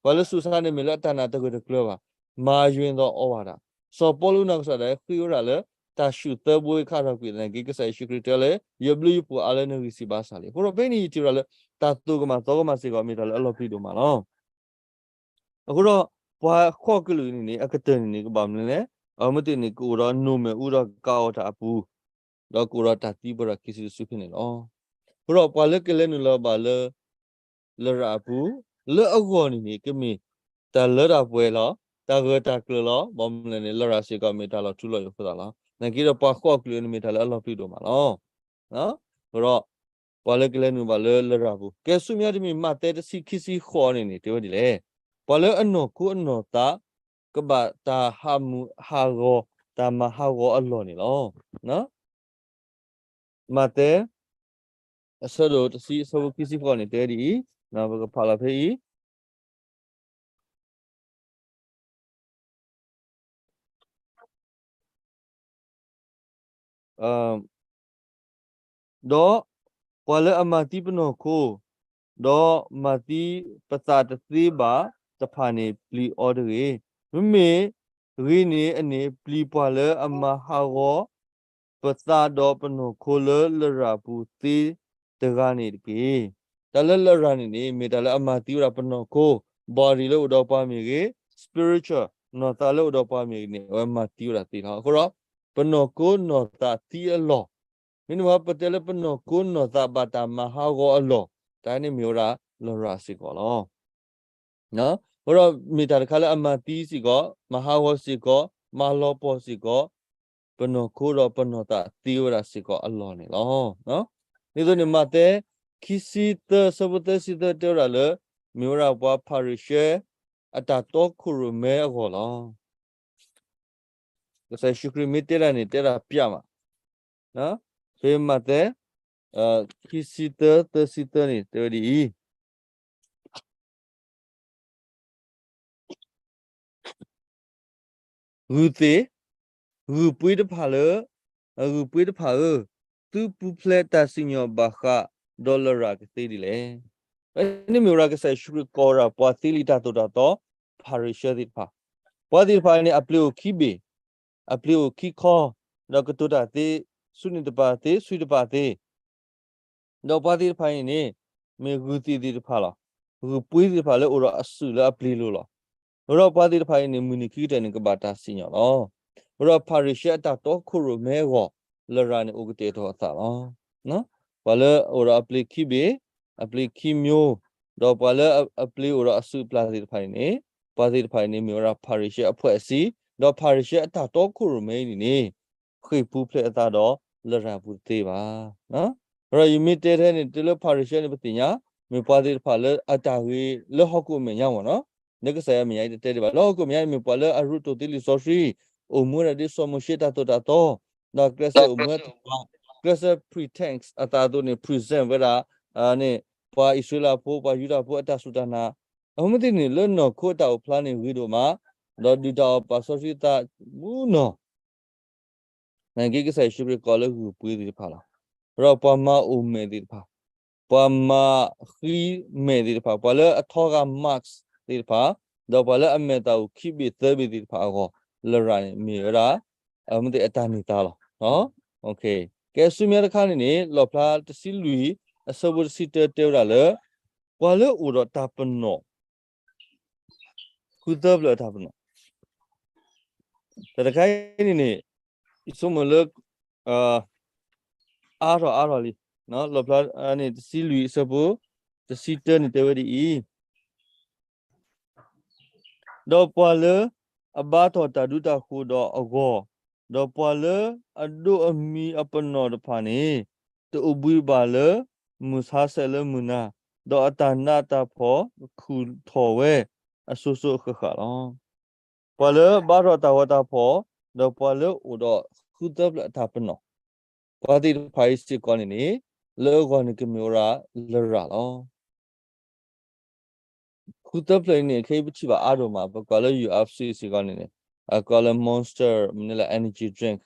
ပှၤလၢဆူးဆါန့ၣ်မ့ၢ်လၢအတၢ်နာ်တဂၢၢ်တကျၢၤဘၣ်. မၤယွၤဒီးအီဝဲဒၣ်. စီၤပီလူးနီၢ်ကစၢ်ဒၣ်ဝဲဃ့ဝဲဒၣ်လၢ တၢ်ဆူၣ်သၢဘိခါထီၣ်ကွံာ်သနာ်က့ ကစၢ်ယ့ၣ်ၡူးခရံာ်တဲလၢ ယဘျုးယဖှိၣ်အါလၢနဂံၢ်စၢ်ဘါစၢ်လံ. အဃိဒီးဖဲန့ၣ်ယထံၣ်ဝဲဒၣ်လၢ တၢ်သိၣ်ကမၣ်သီကမၣ်စ့ၢ်ကီးမ့ၢ်တၢ်လၢအလီၤပျံၤဒိၣ်မးလီၤ. အဃိဒီး ပှၤဃိးကလုာ်န့ၣ်န့ၣ် အကတၢၢ်န့ၣ်န့ၣ် ကဘၣ်မနုၤလဲၣ်, အမ့ၢ်သ့ၣ်န့ၣ် ကအိၣ်ဒီးနိၣ်မဲာ်အူဒီးကးအီၣ်တၢ်အပူၤ, ဒီးကအိၣ်ဒီးတၢ်သံပှဲၤဒီးခံစုတစုဖဲန့ၣ်လီၤ. အဃိဒီးပှၤလၢကလဲၤနုာ်လီၤဘၣ်လၢ လရာ်အပူၤ, လၢအဂီၢ်န့ၣ်န့ၣ် ကမ့ၢ်တၢ်လၢတၢ်ပှဲၤလီၤ, တၢ်ဂၢၢ်တၢ်ကျၢၤလီၤ. ဘၣ်မနုၤလဲၣ်န့ၣ် လရာ်စ့ၢ်ကီးမ့ၢ်တၢ်လီၤထူလီၤယိာ်အဃိသတးလီၤ. နာ်က့ဒီးပှၤဃိးကလုာ်န့ၣ်မ့ၢ်တၢ်လၢအလီၤပျံၤဒိၣ်မးလီၤ. အဃိဒီး ပှၤလၢကလဲၤနုာ်ဘၣ်လၢလရာ်ပူၤ, ကဲဆူမဲာ်ညါတမံၤ မးသဲတဆံခံဆံဃိးန့ၣ်န့ၣ် တဲဝဲဒ်လဲၣ်, ပှၤလၢအနီၢ်ခိအနီၢ်သး ကဘၣ်တၢ်ဟးမုာ်ဟးဂီၤ, တၢ်မၤဟးဂီၤအလီၢ်န့ၣ်လီၤ. မးသဲ အဆၢဒိၣ်တဆံ အဆၢဖိခံဆံဃိးန့ၣ် တဲဝဲဒ်အံၤ, ပကဖးလီၤဖဲအံၤ ဒီးပှၤလၢအမၤသံပနီၢ်ခိဒီးမၤသံပသးတသ့ဘၣ်တဖၣ်န့ၣ် ပျံၤအီၤတဂ့ၤ. မ့မ့ၢ်ဂ့ၤန့ၣ်အန့ၣ် ပျံၤပှၤလၢအမၤဟးဂီၤ ပသးဒီးပနီၢ်ခိလၢလရာ်ပူၤသ့တဂၤန့ၣ်တက့ၢ်. တၢ်လၢလရာ်န့ၣ်န့ၣ် မ့ၢ်တၢ်လၢအမၤသံဝဲဒၣ်ပနီၢ်ခိ, body လၢအိၣ်ဒီးပှၤမ့ၢ်ဂ့ၤ, spiritual နီၢ်သးလၢအိၣ်ဒီးပှၤမ့ၢ်ဂ့ၤန့ၣ် အဝဲမၤသံဝဲဒၣ်သ့လီၤ. အဃိဒီး ပနီၢ်ခိနီၢ်သးသံအလီၢ်, မ့တမ့ၢ်ပတဲလၢပနီၢ်ခိနီၢ်သးဘၣ်တၢ်မၤဟးဂီၤအလီၢ်, တၢ်န့ၣ်မ့ၢ်ဝဲဒၣ်လရာ်စ့ၢ်ကီးလီၤ. အဃိဒီးမ့ၢ်တၢ်တခါလၢအမၤသံစ့ၢ်ကီး, မၤဟးဂီၤစ့ၢ်ကီး, မၤလီၤပှီၢ်စ့ၢ်ကီး, ပနီၢ်ခိဒီးပနီၢ်သးသ့ဝဲဒၣ်စ့ၢ်ကီးအလီၢ်န့ၣ်လီၤ. ဒ်သိးန့ၣ် မးသဲ ခံဆံသၢ ဆၢဖိသၢဆံသၢ တဲဝဲဒၣ်လၢ မ့ၢ်ဝဲဒၣ်ပှၤဖၤရံၤၡဲ အတၢ်တီခိၣ်ရိၣ်မဲအဂီၢ်လီၤ. ကစၢ်ယ့ၣ်ၡူးခရံာ်မ့ၢ်တဲဒၣ်န့ၣ် တဲဒၣ်ပျးမး, ဖဲမးသဲ ခံဆံသၢ သၢဆံသၢန့ၣ် တဲဝဲဒ်အံၤ, ဂုၢ်သ့ၣ်, ဂုၢ်ပှ့ၤတဖၣ်လၢ, ဂုၢ်ပှ့ၤတဖၣ်ဧၢ, သုပူၤဖျဲးတၢ်စံၣ်ညီၣ်ဘၣ်ဃးဒီးလရာ်ကသ့ဒ်လဲၣ်. န့ၣ်မ့ၢ်ဝဲဒၣ်ကစၢ်ယ့ၣ်ၡူးခရံာ်ကိးဝဲဒၣ်ပှၤသ့လံာ်တၢ်သိၣ်တၢ်သီ ဖၤရံၤၡဲသ့ၣ်တဖၣ်, ပှၤသ့ၣ်တဖၣ်န့ၣ် အပျ့ၤအိၣ်ခံဘ့ၣ်, အပျ့ၤအိၣ်ခံခီ, ဒီးကတိၤတၢ်သ့, ဆူးန့ၢ်တပၤသ့, ဆူးတပၤသ့ ဒီးပှၤသ့ၣ်တဖၣ်အံၤန့ၣ် မ့ၢ်ဂုၢ်သ့ၣ်သ့ၣ်တဖၣ်လီၤ. ဂုၢ်ပှ့ၤသ့ၣ်တဖၣ်လၢအိၣ်ဒီးအစုၣ်လၢအပျ့ၤလိၤလီၤ. အဃိဒီးပှၤသ့ၣ်တဖၣ်အံၤန့ၣ် မုၢ်နံၤခံကတၢၢ်န့ၣ် ကဘၣ်တၢ်စံၣ်ညီၣ်လီၤ. အဃိဒီးဖၤရံၤၡဲအတၢ်တီခိၣ်ရိၣ်မဲအဂီၢ် လရာ်န့ၣ်အိၣ်ကတဲာ်ကတီၤအသးလီၤ. ပှၤလၢအအိၣ်ဒီးအပျ့ၤခံဘ့ၣ်, အပျ့ၤခံမျိုး, ဒီးပှၤလၢအပျ့ၤအိၣ်ဒီးအစုၣ်အပျ့ၤသ့ၣ်တဖၣ်အံၤန့ၣ်, ပှၤသ့ၣ်တဖၣ်အံၤန့ၣ် မ့ၢ်ဝဲဒၣ်ဖၤရံၤၡဲအဖှဲးအစံ, ဒီးဖၤရံၤၡဲအတၢ်တီခိၣ်ရိၣ်မဲအံၤန့ၣ်န့ၣ် ဃ့ၢ်ပူၤဖျဲးအသးဒီးလရာ်ပူၤတသ့ဘၣ်. အဃိဒီးယမ့ၢ်တဲထဲန့ၣ် တုၤလၢဖၤရံၤၡဲန့ၣ် ပသ့ၣ်ညါ မ့ၢ်ပှၤသ့ၣ်တဖၣ်လၢအတၢ်ဂ့ၤလၢဟီၣ်ခိၣ်အမဲာ်ညါမ့ၢ်နီၤ, လၢကစၢ်ယွၤအမဲာ်ညါအံၤတတဲဒံးဘၣ်. လၢဟီၣ်ခိၣ်အမဲာ်ညါန့ၣ် မ့ၢ်ပှၤလၢအရူးတိၢ်သံလံာ်စီဆှံ, အိၣ်မူဝဲဒၣ်ဒ်စီၤမိၤၡ့တၢ်သိၣ်တၢ်သီ, ဒီးကျဲးစၢးအိၣ်မူဝဲဒၣ်တၢ်, ကျဲးစၢး pretense အသးအသိးန့ၣ် present ဝဲဒၣ် န့ၣ် ပှၤအံၣ်စရ့လးဖိ ပှၤယူဒၤဖိအတၢ်စူၢ်တၢ်နာ်, အမ့ၢ်သ့ၣ်န့ၣ် လၢနီၢ်ခိအတၢ်အိၣ်ဖျါန့ၣ်ဂ့ၤဒိၣ်မး, ဒီးဒုၣ်တၢ်အီၣ်ပာ်စီဆှံသးမူနီၤ နာ်က့ကစၢ်ယ့ၣ်ၡူးခရံာ်ကိးလၢဂုၢ်ပှ့ၤသ့ၣ်တဖၣ်လီၤ. ဒီးပှၤမၤအိၣ်မဲာ်သ့ၣ်တဖၣ်, ပှၤမၤဃံမဲာ်သ့ၣ်တဖၣ်, ပှၤလၢအထီဂာ် mask သ့ၣ်တဖၣ်, ဒီးပှၤလၢအမဲာ်သၣ်အိၣ်ခံဘ့ၣ်သၢဘ့ၣ်သ့ၣ်တဖၣ်အဂီၢ်, လရာ်န့ၣ်မ့ၢ်ဝဲဒၣ် အမ့ၢ်သ့ၣ်အတၢ်န့ၢ်သါလီၤ. ကဲဆူမဲာ်ညါတခါန့ၣ်န့ၣ် လီၣ်ဖျါတဆံလွံၢ် အဆၢဖိတဆံတၢတဲဝဲဒၣ်လၢ ပှၤလၢအိၣ်ဒီးတၢ်ပနီၣ် ဃုသၢဖျၢၣ်အတၢ်ပနီၣ်, တၢ်တခါအံၤန့ၣ်န့ၣ် ယဆိကမိၣ်လၢ အါထီၣ်အါထီၣ်လံ, လီၣ်ဖျါန့ၣ် တဆံလွံၢ်အဆၢဖိ တဆံတၢန့ၣ်တဲဝဲဒ်အံၤ, ဒီးပှၤလၢအဘါထီၣ်တၢ်ဒူတၢ်ဃိၤဒီးအဂီၢ်, ဒီးပှၤလၢအဒိၣ်အမံၤအပနီၣ်တဖၣ်န့ၣ် တအိၣ်ဘှံးဘၣ်လၢမုၢ်ဆါဆဲးလၢမုၢ်နၤ, ဒီးအတၢ်နးတၢ်ဖှီၣ်ကခူၣ်ထီၣ်ဝဲအစိၤစိၤအဃၣ်ဃၣ်လီၤ. ပှၤလၢဘါထီၣ်တၢ်ဂီၤတၢ်ဖှီၣ်, ဒီးပှၤလၢအိၣ်ဒီးဃုသၢဖျၢၣ်အတၢ်ပနီၣ်, ပှၤသ့ၣ်တဖၣ်အံၤစ့ၢ်ကီးန့ၣ်န့ၣ် လၢအဂီၢ်န့ၣ်ကမ့ၢ်ဝဲဒၣ်လရာ်လီၤ. ဃုသၢဖျၢၣ်အံၤန့ၣ် ခဲအံၤပထံၣ်ဘၣ်အါဒိၣ်မး, ပကွၢ်လၢ ယူႇ အီးဖ် စံးစ့ၢ်ကီးန့ၣ်န့ၣ် အကိးလၢ Monster မ့ၢ်န့ၣ်လၢ energy drink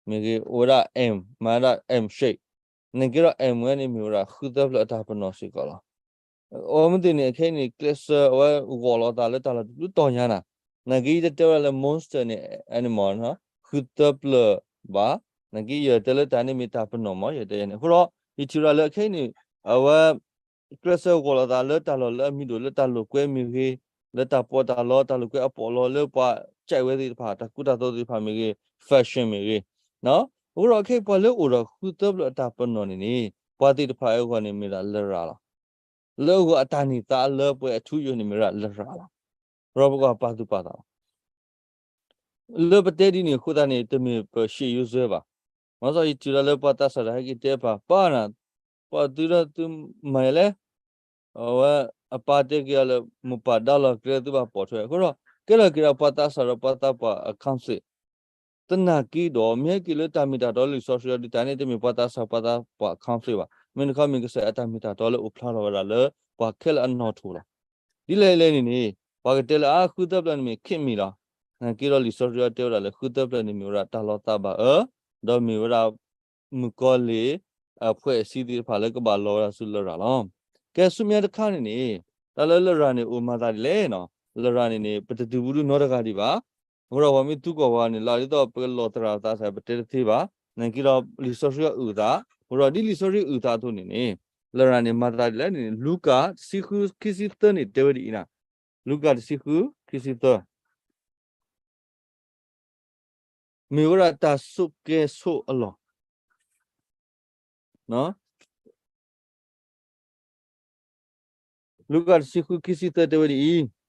မ့ၢ်ဂ့ၤ, အိၣ်ဝဲဒၣ် M, မၤဝဲဒၣ် M shape, နာ်က့ဒီး M ဝဲန့ၣ်မ့ၢ်ဝဲဒၣ်ဃုသၢဖျၢၣ်အတၢ်ပနီၣ်စ့ၢ်ကီးလီၤ. အဝဲမ့ၢ်သ့ၣ်န့ၣ် ခဲအံၤန့ၣ် ကျဲးစၢးအဝဲဂီၢ်လိာ်သးလၢတၢ်လီၢ်တဘျုးတီၤညါနၤ, နာ်က့ယတတဲဝဲဒၣ်လၢ Monster န့ၣ် animal ဃုသၢဖျၢၣ်ဘၣ်, နာ်က့ယတဲလၢတၢ်န့ၣ်မ့ၢ်တၢ်ပနီၣ်မး ယတဲယဲန့ၣ်, အဃိဒီး ယထံၣ်ဝဲဒၣ်လၢခဲအံၤန့ၣ် အဝဲ ကျဲးစၢးဂီၢ်လိာ်သးလၢတၢ်လီၢ်လၢအမံၤဒိၣ် လၢတၢ်လိာ်ကွဲမ့ၢ်ဂ့ၤ, လၢတၢ်ပီးတၢ်လီ တၢ်လိာ်ကွဲအပီးလီလၢပှၤကဲဝဲသ့ၣ်တဖၣ် တၢ်ကူတၢ်သိးသ့ၣ်တဖၣ်မ့ၢ်ဂ့ၤ, fashion မ့ၢ်ဂ့ၤ, အဃိဒီးခဲအံၤပှၤလၢအိၣ်ဒီးဃုသၢဖျၢၣ်အတၢ်ပနီၣ်န့ၣ်န့ၣ် ပှၤသ့ၣ်တဖၣ်အဂီၢ်န့ၣ်မ့ၢ်ဒၣ်လရာ်လီၤ. လၢအဂီၢ်အတၢ်န့ၢ်သါလၢပှဲၤအထူအယိာ်န့ၣ်မ့ၢ်ဒၣ်လရာ်လီၤ. ဒီးပကပာ်သူၣ်ပာ်သးလီၤ. လၢပတဲဒ်န့ၣ်အဃိသတးန့ၣ် တမ့ၢ်ပရှေးယိုးစွဲဘၣ်. မ့ၢ်စီၤယထံၣ်ဒၣ်လၢပှၤသးစၢ်တၢ်ဟဲက့ၤတဲပၢ် ပၢ်နၤ, ပှၤသုဒီးသုမၤယလဲၣ်, အဝဲအပၢ်တဲက့ၤအီၤလၢ မိၢ်ပၢ်ဒါလီၤကျဲသုဘၣ်ပိာ်ထွဲ, အဃိဒီး ကဲလီၤက့ၤဒီးပှၤသးစၢ်ဒီးပှၤသးပှၢ်အ conflict သနာ်က့ဒီး မ့ၢ်ဟဲက့ၤလၢတၢ်မ့ၢ်တၢ်တီလၢလံာ်စီဆှံအီၤဒုးတၢ်န့ၣ် တမ့ၢ်ပှၤသးစၢ်ပှၤသးပှၢ်အ conflict ဘၣ်. မ့ၢ်တခီမ့ၢ်ကစၢ်ယွၤအတၢ်မ့ၢ်တၢ်တီလၢအိၣ်ဖျါထီၣ်ဝဲဒၣ်လၢ ပှၤခဲလၢာ်အနီၣ်ထိးလီၤ. ဒ်လဲၣ်ဒ်လဲၣ်န့ၣ်န့ၣ် ပှၤကတဲလၢအါဃုသၢဖျၢၣ်န့ၣ်မ့ၢ်ခ့မံၤလီၤ. နာ်က့ဒီးလံာ်စီဆှံအီၤတဲဝဲဒၣ်လၢဃုသၢဖျၢၣ်န့ၣ်မ့ၢ်ဝဲဒၣ်တၢ်လီၤသးဘၣ်အၢ, ဒီးမ့ၢ်ဝဲဒၣ် မုၣ်ကီၤလံၢ် အဖှဲးအဆံသ့ၣ်တဖၣ်လၢကဘၣ်လီၤဝဲဒၣ်ဆူလရာ်လီၤ. ကဲဆူမဲာ်ညါတခါန့ၣ်န့ၣ် တၢ်လၢလရာ်န့ၣ်အိၣ်မၤသးဒ်လဲၣ်နီၤ, လရာ်န့ၣ်န့ၣ် ပတတုၤဘူးဒုနီတဂၤဒံးဘၣ်. အဃိဒီးပှၤမ့ၢ်သံကွၢ်ဝဲန့ၣ် လၢဒ်သိးပကလီၢ်သရၣ်သးစၢ် ပတဲတသ့ဘၣ်. နာ်က့ဒီးလံာ်စီဆှံအုၣ်သး, အဃိဒီးဒ်လံာ်စီဆှံအုၣ်သးအသိးန့ၣ်န့ၣ် လရာ်န့ၣ်မၤသးဒ်လဲၣ်န့ၣ် လူၤကၣ်တဆံဃု ခံဆံသၢန့ၣ်တဲဝဲဒ်အံၤနၤ, လူၤကၣ်တဆံဃု ခံဆံသၢ မ့ၢ်ဝဲဒၣ်တၢ်ဆိၣ်ကဲဆိၣ်အလီၢ်. လူၤကၣ်တဆံဃု ခံဆံသၢတဲဝဲဒ်အံၤ,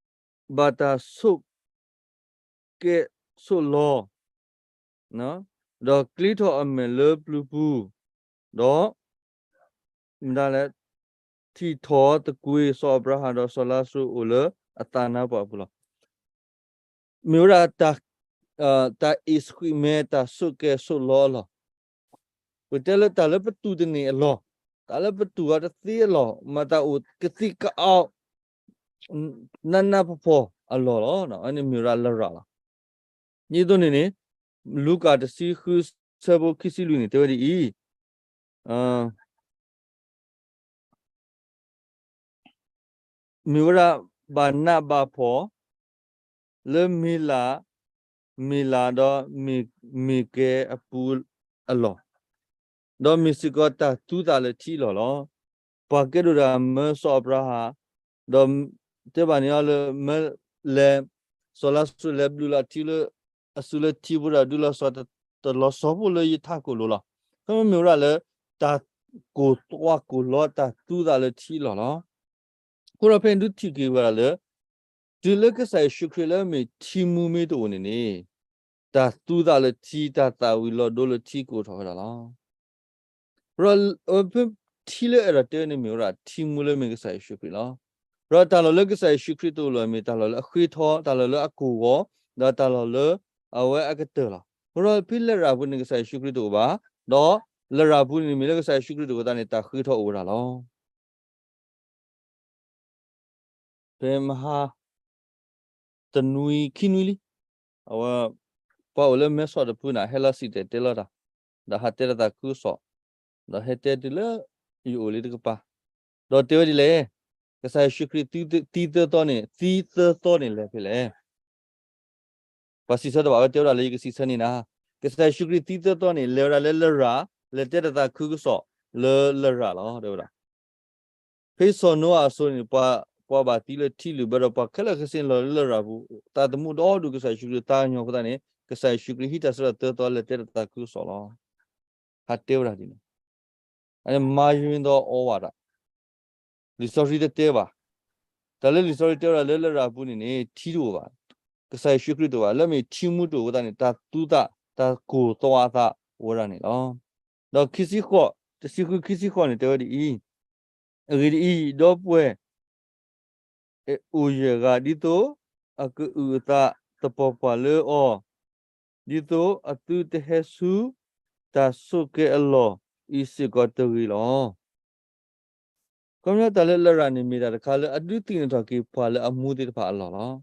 ဒီးဘၣ်တၢ်ဆိၣ်ကဲဆိၣ်လီၤ, ဒီးကျ့ထီၣ်အမဲာ်လၢပျုၤပူၤ, ဒီး မတၤလဲၣ်, ထံၣ်ထီၣ်သကွ့ၤစီၤအၤဘြၤဟၣ်ဒီးစီၤလါစရူးအိၣ်လၢအသးနါပှၢ်ပူၤလီၤ. မ့ၢ်ဝဲဒၣ်တၢ်အ့ၣ်ဆှံမဲ တၢ်ဆိၣ်ကဲဆိၣ်လီၤအလီၢ်. ပတဲလၢတၢ်လၢပတူၢ်တန့ၢ်အလီၢ်, တၢ်လၢပတူၢ်အီၤတသ့အလီၢ်, မ့ၢ်တၢ်အိၣ်ကသံၣ်ကအီၣ် နးနးဖှီၣ်ဖှီၣ်အလီၢ်လီၤ. အန့ၣ်မ့ၢ်ဝဲဒၣ်လရာ်လီၤ. ဒ်သိးန့ၣ်န့ၣ် လူၤကၣ်တဆံဃု ဆၢဖိခံဆံလွံၢ်န့ၣ် တဲဝဲဒ်အံၤ, မ့ၢ်ဝဲဒၣ်ဘၣ်နးဘၣ်ဖှီၣ် လၢမ့ၢ်လး, မ့ၢ်လးဒီးမ့ၢ်ကဲအပူၤအလီၢ်, ဒီးမ့ၢ်စ့ၢ်ကီးတၢ်သူသးလၢထံအလီၢ်လီၤ. ပှၤကဲဒိၣ်တဂၤမၢစီၤအၤဘြၤဟၣ်, ဒီးတဲဘၣ်န့ၢ်အီၤလၢမၢလဲၤ, စီၤလါစရူးလဲၤဘျုးလီၤထံလၢ အစုလၢထံဖိဒီး ဒုးလီၤစီၤတလီၤဆီဖိလၢယထးခိၣ်လိၤလီၤ. ဖဲမ့မ့ၢ်ဝဲဒၣ်လၢ တၢ်ကိၢ်သွးကိၢ်လီ တၢ်သူသးလၢထံအလီၢ်လီၤ. အဃိဒီးဖဲန့ၣ်ဒုးထံၣ်က့ၤဝဲဒၣ်လၢ တုၤလၢကစၢ်ယ့ၣ်ၡူးခရံာ်လၢအမ့ၢ်ထံမူမ့ၢ်တအိၣ်န့ၣ်န့ၣ် တၢ်သူသးလၢထံ တၢ်သၣ်ဝံၤလီၤဒိလၢထံကအိၣ်ထီၣ်ဝဲဒၣ်လီၤ. ဒီးဖဲထံလၢအဲၣ်ဒိးတဲန့ၣ်မ့ၢ်ဝဲဒၣ်ထံမူလၢမ့ၢ်ကစၢ်ယ့ၣ်ၡူးခရံာ်လီၤ. ဒီးတၢ်လီၢ်လၢကစၢ်ယ့ၣ်ၡူးခရံာ်တအိၣ်လၢၤမ့ၢ်တၢ်လီၢ်လၢအဃ့ထီ, တၢ်လီၢ်လၢအကိၢ်ဂီၤ, ဒီးတၢ်လီၢ်လၢအဝဲအကတၢၢ်လီၤ. အဃိဒီးဖဲလရာ်ပူၤန့ၣ်ကစၢ်ယ့ၣ်ၡူးခရံာ်တအိၣ်ဘၣ်, ဒီးလရာ်ပူၤန့ၣ်မ့ၢ်လၢကစၢ်ယ့ၣ်ၡူးခရံာ်တအိၣ်သတးန့ၣ် တၢ်ဃ့ထီအိၣ်ဝဲဒၣ်လီၤ. ဖဲမဟါ တနွံခံနွံလံ, အဝဲ ပှၤအိၣ်လၢမဲဆီးတဖုန့ၣ် ဟဲလီၤစံၣ်တဲၤတဲလီၤတၢ်, ဒီးဟးတဲတၢ်သးခုကစီၣ်, ဒီးဟဲတဲတုၤလၢယအိၣ်လံတကပၤ, ဒီးတဲဝဲဒ်လဲၣ်, ကစၢ်ယ့ၣ်ၡူးခရံာ်သံသၢသီန့ၣ် သံသၢသီန့ၣ်လဲၤဖဲလဲၣ်. ပှၤစံးဆၢတဘၣ်ဝဲ တဲဝဲဒၣ်လၢယကစံးဆၢန့ၣ်နၤ, ကစၢ်ယ့ၣ်ၡူးခရံာ်သံသၢသီန့ၣ် လဲၤဝဲဒၣ်လၢလရာ်, လဲၤတဲတၢ်သးခုကစီၣ်လၢလရာ်လီၤ တဲဝဲဒၣ်. ဖဲစီၤနိအၤအစိၤန့ၣ် ပှၤ ပှၤဘၣ်သံလၢထံလုာ်ဘၢဒီး ပှၤခဲလၢာ်ခဲဆ့လီၤလၢလရာ်ပူၤ, သးသမူဒီဒူၣ် ကစၢ်ယ့ၣ်ၡူးခရံာ်သးကညီၤအဃိသတးန့ၣ် ကစၢ်ယ့ၣ်ၡူးခရံာ်ဟံးတၢ်ဆၢထၢၣ်သၢသီ လဲၤတဲတၢ်သးခုကစီၣ်လီၤ. ဟးတဲဝဲဒၣ်ဒ်န့ၣ်, အန့ၣ်မၤယွၤဒီးအီဝဲဒၣ် လံာ်စီဆှံတတဲဘၣ်. တၢ်လၢလံာ်စီဆှံတဲဝဲဒၣ်လၢလရာ်ပူၤန့ၣ်န့ၣ် ထံတအိၣ်ဘၣ်, ကစၢ်ယ့ၣ်ၡူးခရံာ်တအိၣ်ဘၣ်. လၢမ့ၢ်ထံမူတအိၣ်အဃိသတးန့ၣ် တၢ်သူသး တၢ်ကိၢ်သီအသးအိၣ်ဝဲဒၣ်န့ၣ်လီၤ. ဒီးခံဆံဃိး, တဆံဃုခံဆံဃိးန့ၣ် တဲဝဲဒ်အံၤ, အဂ့ၢ်ဒ်အံၤ, ဒီပုၢ်ဝဲၢ် အိၣ်ယဲၢ်ဂၤ ဒ်သိးအကအုၣ်အသးသပှၢ်ပှၢ်လၢအီၤ, ဒ်သိးအသုတဟဲဆူတၢ်ဆိးက့ၤအလီၢ်အံၤစ့ၢ်ကီးတဂ့ၤလီၤ. ခီဖျိတၢ်လၢလရာ်န့ၣ် မ့ၢ်တၢ်တခါလၢအဒုးသ့ၣ်နီၣ်ထီၣ်က့ၤပှၤလၢအမူသ့ၣ်တဖၣ်အလီၢ်လီၤ.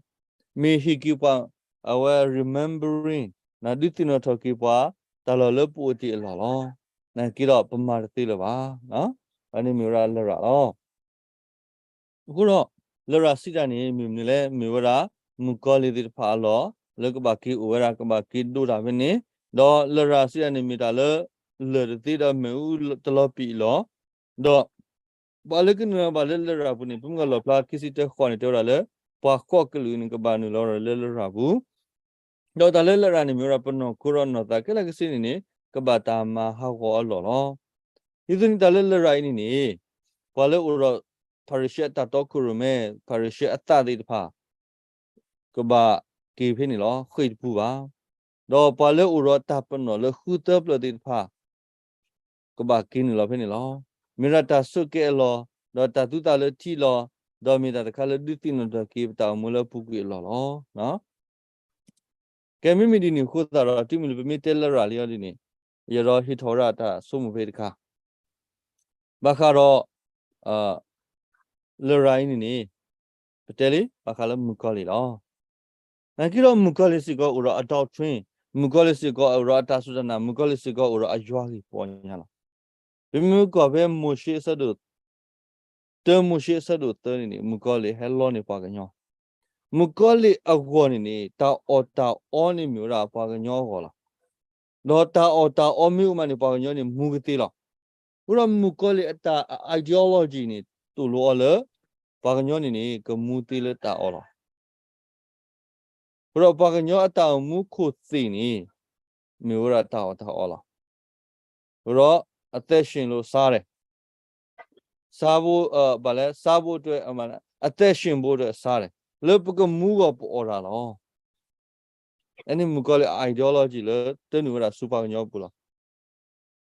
မ့ၢ်ဟ့ၣ်က့ၤပှၤ အဝဲ remembering ဒုးသ့ၣ်နီၣ်ထီၣ်က့ၤပှၤ တၢ်လီၢ်လၢပအိၣ်တ့ၢ်အလီၢ်လီၤ. နာ်က့ဒီးပမၤတသ့လၢၤဘၣ်. အန့ၣ်မ့ၢ်ဝဲဒၣ်လရာ်လီၤ. အဃိဒီး လရာ်စံးတၢ်န့ၣ် မ့ၢ်မနုၤလဲၣ်, မ့ၢ်ဝဲဒၣ် မုၣ်ကီၤလံၢ်သ့ၣ်တဖၣ်အလီၢ် လၢကဘၣ်က့ၤအိၣ်ဝဲဒၣ် ကဘၣ်က့ၤဒိၣ်တၢ်ဖဲန့ၣ်, ဒီးလရာ်စံးတၢ်န့ၣ် မ့ၢ်တၢ်လၢ လၢၢ်တသ့ဒီးမ့ၣ်အူတလီၤပံာ်အလီၢ်, ဒီး ပှၤလၢကနုာ်လီၤဘၣ်လၢလရာ်ပူၤန့ၣ် ပမ့ၢ်ကလီၣ်ဖျါခံဆံတၢဃိးန့ၣ် တဲဝဲဒၣ်လၢ ပှၤဃိးကလုာ်န့ၣ် ကဘၣ်နုာ်လီၤလၢလရာ်ပူၤ ဒီးတၢ်လၢလရာ်န့ၣ် မ့ၢ်ဝဲဒၣ်ပနီၢ်ခိဒီးနီၢ်သးခဲလၢာ်ခဲဆ့န့ၣ်န့ၣ် ကဘၣ်တၢ်မၤဟးဂီၤအလီၢ်လီၤ. ဒ်သိးန့ၣ်တၢ်လၢလရာ်အံၤန့ၣ်န့ၣ် ပှၤလၢအိၣ်ဒီး ဖၤရံၤၡဲအတၢ်တီခိၣ်ရိၣ်မဲ ဖၤရံၤၡဲအသးသ့ၣ်တဖၣ် ကဘၣ်က့ၤဖဲန့ၣ်လီၤ. ဃ့ၢ်တပူၤဘၣ်. ဒီးပှၤလၢအိၣ်ဒီးတၢ်ပနီၣ်လၢဃုသၢပျၢၤသ့ၣ်တဖၣ် ကဘၣ်က့ၤနုာ်လီၤဖဲန့ၣ်လီၤ. မ့ၢ်ဝဲဒၣ်တၢ်ဆိးက့ၤအလီၢ်, ဒီးတၢ်သူသးလၢထံလီၤ, ဒီးမ့ၢ်တၢ်တခါလၢဒုးသ့ၣ်နီၣ်ထီၣ်က့ၤပတၢ်အိၣ်မူလၢပူၤကွံာ်အလီၢ်လီၤ. ကဲမ့မ့ၢ်ဒ်န့ၣ်အဃိသတးဒီး တုၤမ့ၢ်လၢပမ့ၢ်တဲလရာ်လံအီၤဒ်န့ၣ် ယအဲၣ်ဒိးဟ့ၣ်ထီၣ်ဝဲဒၣ်တၢ်ဆိကမိၣ်ဖဲတခါ ဘၣ်ဃးဒီး လရာ်အံၤန့ၣ်န့ၣ် ပတဲလံ ဘၣ်ဃးလၢမုၣ်ကီၤလံၢ်လီၤ. နာ်က့ဒီးမုၣ်ကီၤလံၢ်စ့ၢ်ကီးအိၣ်ဒီးအ doctrine, မုၣ်ကီၤလံၢ်စ့ၢ်ကီးအိၣ်ဒီးအတၢ်စူၢ်တၢ်နာ်, မုၣ်ကီၤလံၢ်စ့ၢ်ကီးအိၣ်ဒီးအယွၤဂ့ၢ်ပီညါလီၤ. ပမ့ၢ်ကွၢ်ဖဲမိၤၡ့အဆၢဒိၣ် တၢမိၤၡ့အဆၢဒိၣ်သၢန့ၣ်န့ၣ် မုၣ်ကီၤလံၢ်ဟဲလီန့ၢ်ပှၤကညီ, မုၣ်ကီၤလံၢ်အဂီၢ်န့ၣ်န့ၣ် တၢ်အီၣ်တၢ်အီန့ၣ်မ့ၢ်ဝဲဒၣ်ပှၤကညီအဂီၢ်လီၤ. ဒီးတၢ်အီၣ်တၢ်အီမ့ၢ်အိၣ်မးန့ၣ် ပှၤကညီန့ၣ်မူကသ့လီၤ. အဃိဒီးမုၣ်ကီၤလံၢ်အတၢ် ideology န့ၣ် သိၣ်လိအီၤလၢ ပှၤကညီန့ၣ်န့ၣ် ကမူသ့လၢတၢ်အီၣ်လီၤ. အဃိဒီးပှၤကညီအတၢ်အိၣ်မူခိၣ်သ့ၣ်န့ၣ် မ့ၢ်ဝဲဒၣ်တၢ်အီၣ်တၢ်အီလီၤ. အဃိဒီး အသက်ရှင်လို့စားတယ်, စားဖို့, ဘၣ်လဲၣ်, စားဖို့အတွက်, အသက်ရှင်ဖို့အတွက်စားတယ်, လၢပကမူဂီၢ်ပအီၣ်တၢ်လီၤ. အန့ၣ်မုၣ်ကီၤလံၢ်အ ideology လၢတၢနုာ်ဝဲဒၣ်ဆူပှၤကညီအပူၤလီၤ.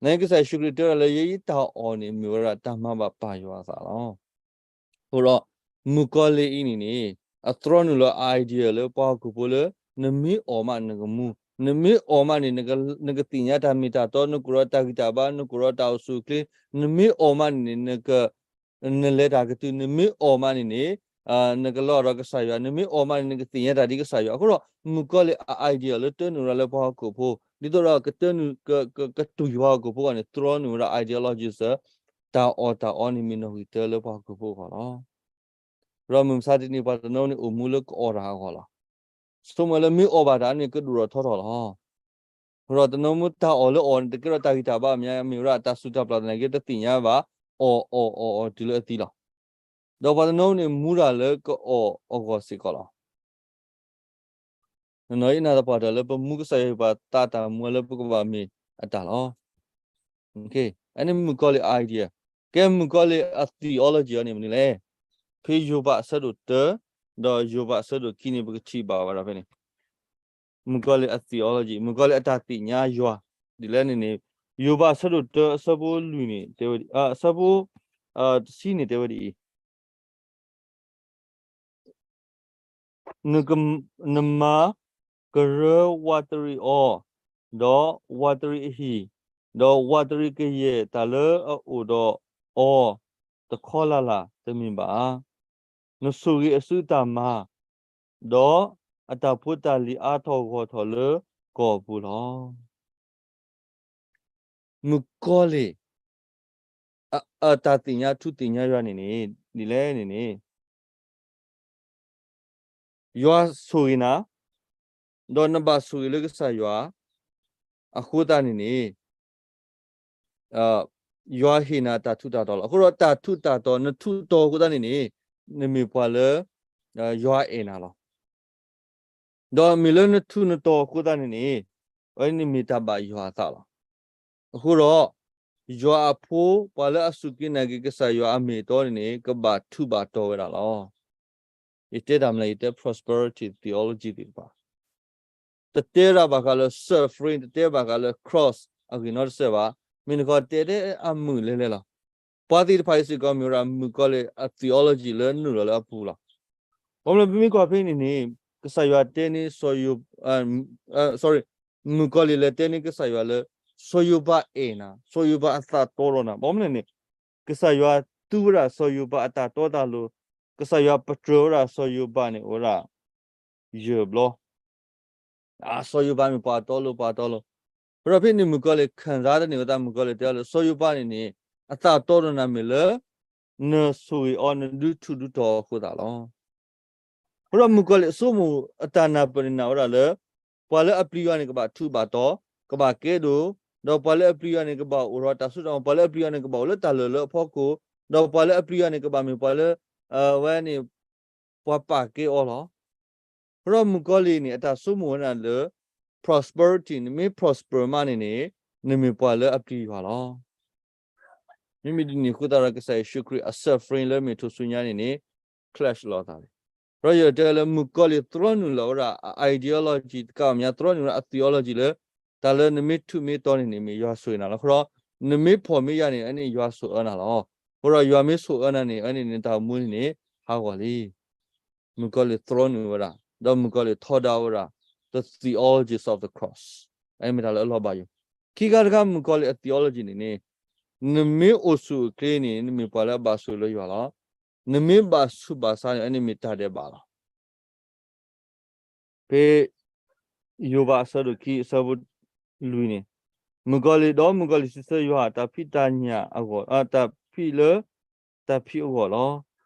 နာ်က့ကစၢ်ယ့ၣ်ၡူးခရံာ်တဲဝဲဒၣ်လၢ ယဲယတၢ်အီၣ်န့ၣ် မ့ၢ်ဝဲဒၣ်တၢ်မၤဘၣ်ပၢ်ယွၤအသးလီၤ. အဃိဒီး မုၣ်ကီၤလံၢ်အံၤန့ၣ်န့ၣ် အတြီနုာ်လၢ idea လၢပှၤဟီၣ်ခိၣ်ဖိလၢ နမ့ၢ်အီၣ်မးနကမူ, နမ့ၢ်အီၣ်မးန့ၣ် နကသ့ၣ်ညါတၢ်မ့ၢ်တၢ်တီ, နကအိၣ်ဒီးတၢ်ဂံၢ်တၢ်ဘါ, နကအိၣ်ဒီးတၢ်အိၣ်ဆူၣ်အိၣ်ချ့, နမ့ၢ်အီၣ်မးန့ၣ်န့ၣ် နက နလဲၤတၢ်ကတုၤ, နမ့ၢ်အီၣ်မးန့ၣ်န့ၣ် နကလီၤဒီးကစၢ်ယွၤ, နမ့ၢ်အီၣ်မးန့ၣ် နကသ့ၣ်ညါတၢ်ဒ်ကစၢ်ယွၤ. အဃိဒီး မုၣ်ကီၤလံၢ်အ idea လၢတၢနုာ်ဝဲဒၣ်လၢပှၤဟီၣ်ခိၣ်ဖိ ဒ်သိးဒီးကတၢနုာ် ကတူၢ်ယွၤဟီၣ်ခိၣ်ဖိအဂီၢ်န့ၣ် တြီနုာ်ဝဲဒၣ် ideology စၢၤ တၢ်အီၣ်တၢ်အီန့ၣ်မ့ၢ်နီၣ်ဂံၢ်တၢလၢပှၤဟီၣ်ခိၣ်ဖိအဂီၢ်လီၤ. ဒီးမုၢ်မဆါတနံၤ ပှၤတနီၤန့ၣ်အိၣ်မူလၢကအီၣ်တၢ်အဂီၢ်လီၤ. ဆိကမိၣ်လၢမ့ၢ်အီၣ်ဘၣ်တၢ်န့ၣ် ကဒိၣ်ထီၣ်ထီထီၣ်လီၤ. အဃိဒီးတနီၤမ့ၢ်တၢ်အီၣ်လၢအီၣ်န့ၣ် တကဲထီၣ်တၢ်ဂံၢ်တၢ်ဘါအမဲာ်ညါ မ့ၢ်ဝဲဒၣ်တၢ်စူၢ်တၢ်ပျၢ်သနာ်က့ တသ့ၣ်ညါဘၣ် အီၣ်အီၣ်အီၣ်အီၣ်တုၤလၢအသံလီၤ. ဒီးပှၤတနီၤန့ၣ်မူတၢ်လၢကအီၣ်အဂီၢ်စ့ၢ်ကီးလီၤ. နီၢ်နီၢ်အံၤနၢ်သပှၢ်တၢၢ်လၢပမူကစၢ်ယွၤဟ့ၣ်ပှၤသးတၢ်မူအလၢ ပကဘၣ်မ့ၢ်အတၢ်လီၤ. အန့ၣ်မုၣ်ကီၤလံၢ် idea, ကဲမုၣ်ကီၤလံၢ်အ theology အီၤန့ၣ်မနုၤလဲၣ်. ဖဲယိၤဘးအဆၢဒိၣ်တၢ ဒီးယိၤဘးအဆၢဒိၣ်ခံန့ၣ် ပကထံၣ်ဘၣ်ဝဲဒၣ်ဖဲန့ၣ် မုၣ်ကီၤလံၢ်အ theology, မုၣ်ကီၤလံၢ်အတၢ်သ့ၣ်ညါယွၤ ဒ်လဲၣ်န့ၣ်န့ၣ် ယိၤဘးအဆၢဒိၣ်တၢအဆၢဖိလွံၢ်န့ၣ် တဲဝဲဒ်အံၤ, အဆၢဖိ တဆံန့ၣ် တဲဝဲဒ်အံၤ နမၤကရၢဝးတရံးအီၤ, ဒီးဝးတရံးအဟံၣ်, ဒီးဝးတရံးကယဲၢ်တၢ်လၢအအိၣ်ဒီးအီၤတခီလၢ်လၢ်တမ့ၢ်ဘၣ်ဧါ. နဆိၣ်ဂ့ၤအစုတၢ်မၤ, ဒီး အတၢ်ဖိတၢ်လံၤအါထီၣ်ဂီၢ်ထီၣ်လၢကီၢ်ပူၤလီၤ. မုၣ်ကီၤလံၢ် အ အတၢ်သ့ၣ်ညါထူသ့ၣ်ညါယွၤန့ၣ်န့ၣ် ဒ်လဲၣ်န့ၣ်န့ၣ် ယွၤဆိၣ်ဂ့ၤနၤ, ဒီးနဘၣ်ဆိၣ်ဂ့ၤလၢကစၢ်ယွၤအဃိသတးန့ၣ်န့ၣ် ယွၤဟ့ၣ်နၤတၢ်ထူးတၢ်တီၤလီၤ. အဃိဒီးတၢ်ထူးတၢ်တီၤ နထူးတီၤအဃိသတးန့ၣ်န့ၣ် နမ့ၢ်ပှၤလၢ ယွၤအဲၣ်နၤလီၤ. ဒီးမ့ၢ်လၢနထူးနတီၤအဃိသတးန့ၣ်န့ၣ် အဝဲန့ၣ်မ့ၢ်တၢ်ဘၣ်ယွၤအသးလီၤ. အဃိဒီး ယွၤအဖိ ပှၤလၢအစူၢ်က့ၤနာ်က့ၤကစၢ်ယွၤအမ့ၢ်အတီန့ၣ်န့ၣ် ကဘၣ်ထူးဘၣ်တီၤဝဲဒၣ်လီၤ. ယတဲတၢ်မနုၤလဲၣ် ယတဲ prosperity theology သ့ၣ်တဖၣ် တတဲဒၣ်ဘၣ်ဃးလၢ suffering တတဲဘၣ်ဃးလၢ cross အဂ့ၢ်နီတစဲးဘၣ်. မ့ၢ်နခီတဲတဲအမုာ်လဲၣ်လဲၣ်လီၤ. ပှၤသ့ၣ်တဖၣ်အံၤစ့ၢ်ကီးမ့ၢ်ဝဲဒၣ်မုၣ်ကီၤလံၢ်အ theology လၢနုာ်လီၤလၢအပူၤလီၤ. ဘၣ်မနုၤလဲၣ် ပမ့ၢ်ကွၢ်ဖဲန့ၣ်န့ၣ် ကစၢ်ယွၤတဲန့ၣ် စီၤယိၤ sorry မုၣ်ကီၤလံၢ်လဲၤတဲန့ၣ်ကစၢ်ယွၤလၢ စီၤယိၤဘးအဲၣ်နၤ, စီၤယိၤဘးအသးတီဒီးနၤ. ဘၣ်မနုၤလဲၣ်န့ၣ် ကစၢ်ယွၤသူဝဲဒၣ်စီၤယိၤဘးအတၢ်တီတၢ်လိၤ, ကစၢ်ယွၤပတြၢၤဝဲဒၣ်စီၤယိၤဘးန့ၣ်အိၣ်ဝဲဒၣ် ယဲၢ်ဘျီ အစီၤယိၤဘးမ့ၢ်ပှၤတီလိၤ ပှၤတီလိၤ. အဃိဒီးဖဲန့ၣ်မုၣ်ကီၤလံၢ် ခံစား တန့ၢ်ဝဲသး မုၣ်ကီၤလံၢ်တဲအီၤလၢ စီၤယိၤဘးန့ၣ်န့ၣ် အသးတီဒီးနၤမ့ၢ်လၢ နဆိၣ်ဂ့ၤအီၤ နဒုးထူးဒုးတီၤအဃိသတးလီၤ. အဃိဒီးမုၣ်ကီၤလံၢ်အဆိကမိၣ်အတၢ်နၢ်ပၢၢ်န့ၣ်နာ်ဝဲဒၣ်လၢ ပှၤလၢအပျံၤယွၤန့ၣ်ကဘၣ်ထူးဘၣ်တီၤ, ကဘၣ်ကဲဒိၣ်, ဒီးပှၤလၢအပျံၤယွၤန့ၣ်ကဘၣ်အိၣ်ဒီးတၢ်စိတၢ်ကမီၤ, ပှၤလၢအပျံၤယွၤန့ၣ်ကဘၣ်အိၣ်လၢတၢ်လၢာ်လၢအဖီခိၣ်, ဒီးပှၤလၢအပျံၤယွၤန့ၣ်ကဘၣ်မ့ၢ်ပှၤလၢ အဝဲန့ၣ် ပှၤပာ်ကဲအီၤလီၤ. အဃိဒီးမုၣ်ကီၤလံၢ်န့ၣ် အတၢ်ဆိကမိၣ်ဝဲဒၣ်လၢ prosperity နမ့ၢ် prosper မးန့ၣ်န့ၣ် နမ့ၢ်ပှၤလၢအပျံၤယွၤလီၤ. မ့မ့ၢ်ဒ်န့ၣ်အဃိသတးဒီး ကစၢ်ယ့ၣ်ၡူးခရံာ်အ suffering လၢမ့ၢ်ထူၣ်စုညါန့ၣ်န့ၣ် clash လီၤအသးန့ၣ်. ဒီးယတဲလၢမုၣ်ကီၤလံၢ်သြီနုာ်လီၤဝဲဒၣ်အ ideology တကးဘၣ်မ့ၢ်ညါ သြီနုာ်ဝဲဒၣ်အ theology လၢ တၢ်လၢနမ့ၢ်ထူးမ့ၢ်တီၤန့ၣ်န့ၣ် မ့ၢ်ယွၤဆိၣ်ဂ့ၤနၤလီၤ. အဃိဒီး နမ့ၢ်ဖှီၣ်မ့ၢ်ယာ်န့ၣ် အန့ၣ်ယွၤဆိၣ်အၢနၤလီၤ. အဃိဒီးယွၤမ့ၢ်ဆိၣ်အၢနၤန့ၣ် အန့ၣ်နတၢ်အိၣ်မူန့ၣ်န့ၣ် ဟးဂီၤလံ. မုၣ်ကီၤလံၢ်သြီနုာ်ဝဲဒၣ်, ဒီးမုၣ်ကီၤလံၢ်ထီဒါဝဲဒၣ် the theologies of the cross အမ့ၢ်တၢ်လၢအလီၤဘၣ်ယိၣ်. ခံခါတခါ မုၣ်ကီၤလံၢ်အ theology န့ၣ်န့ၣ် နမ့ၢ်အိၣ်ဆူၣ်အိၣ်ချ့န့ၣ် နမ့ၢ်ပှၤလၢအဘၣ်ဆိၣ်ဂ့ၤလၢယွၤလီၤ. နမ့ၢ်ဘၣ်ဆူးဘၣ်ဆါန့ၣ် အန့ၣ်မ့ၢ်တၢ်ဒဲးဘးလီၤ. ဖဲ ယိၤဘးအဆၢဒိၣ်ခံအဆၢဖိလွံၢ်န့ၣ်, မုၣ်ကီၤလံၢ်ဒီးမုၣ်ကီၤလံၢ်စံးဆၢယွၤ တၢ်ဖံးတၢ်ညၣ်အဂီၢ်, တၢ်ဖံးလၢ တၢ်ဖံးအဂီၢ်လီၤ.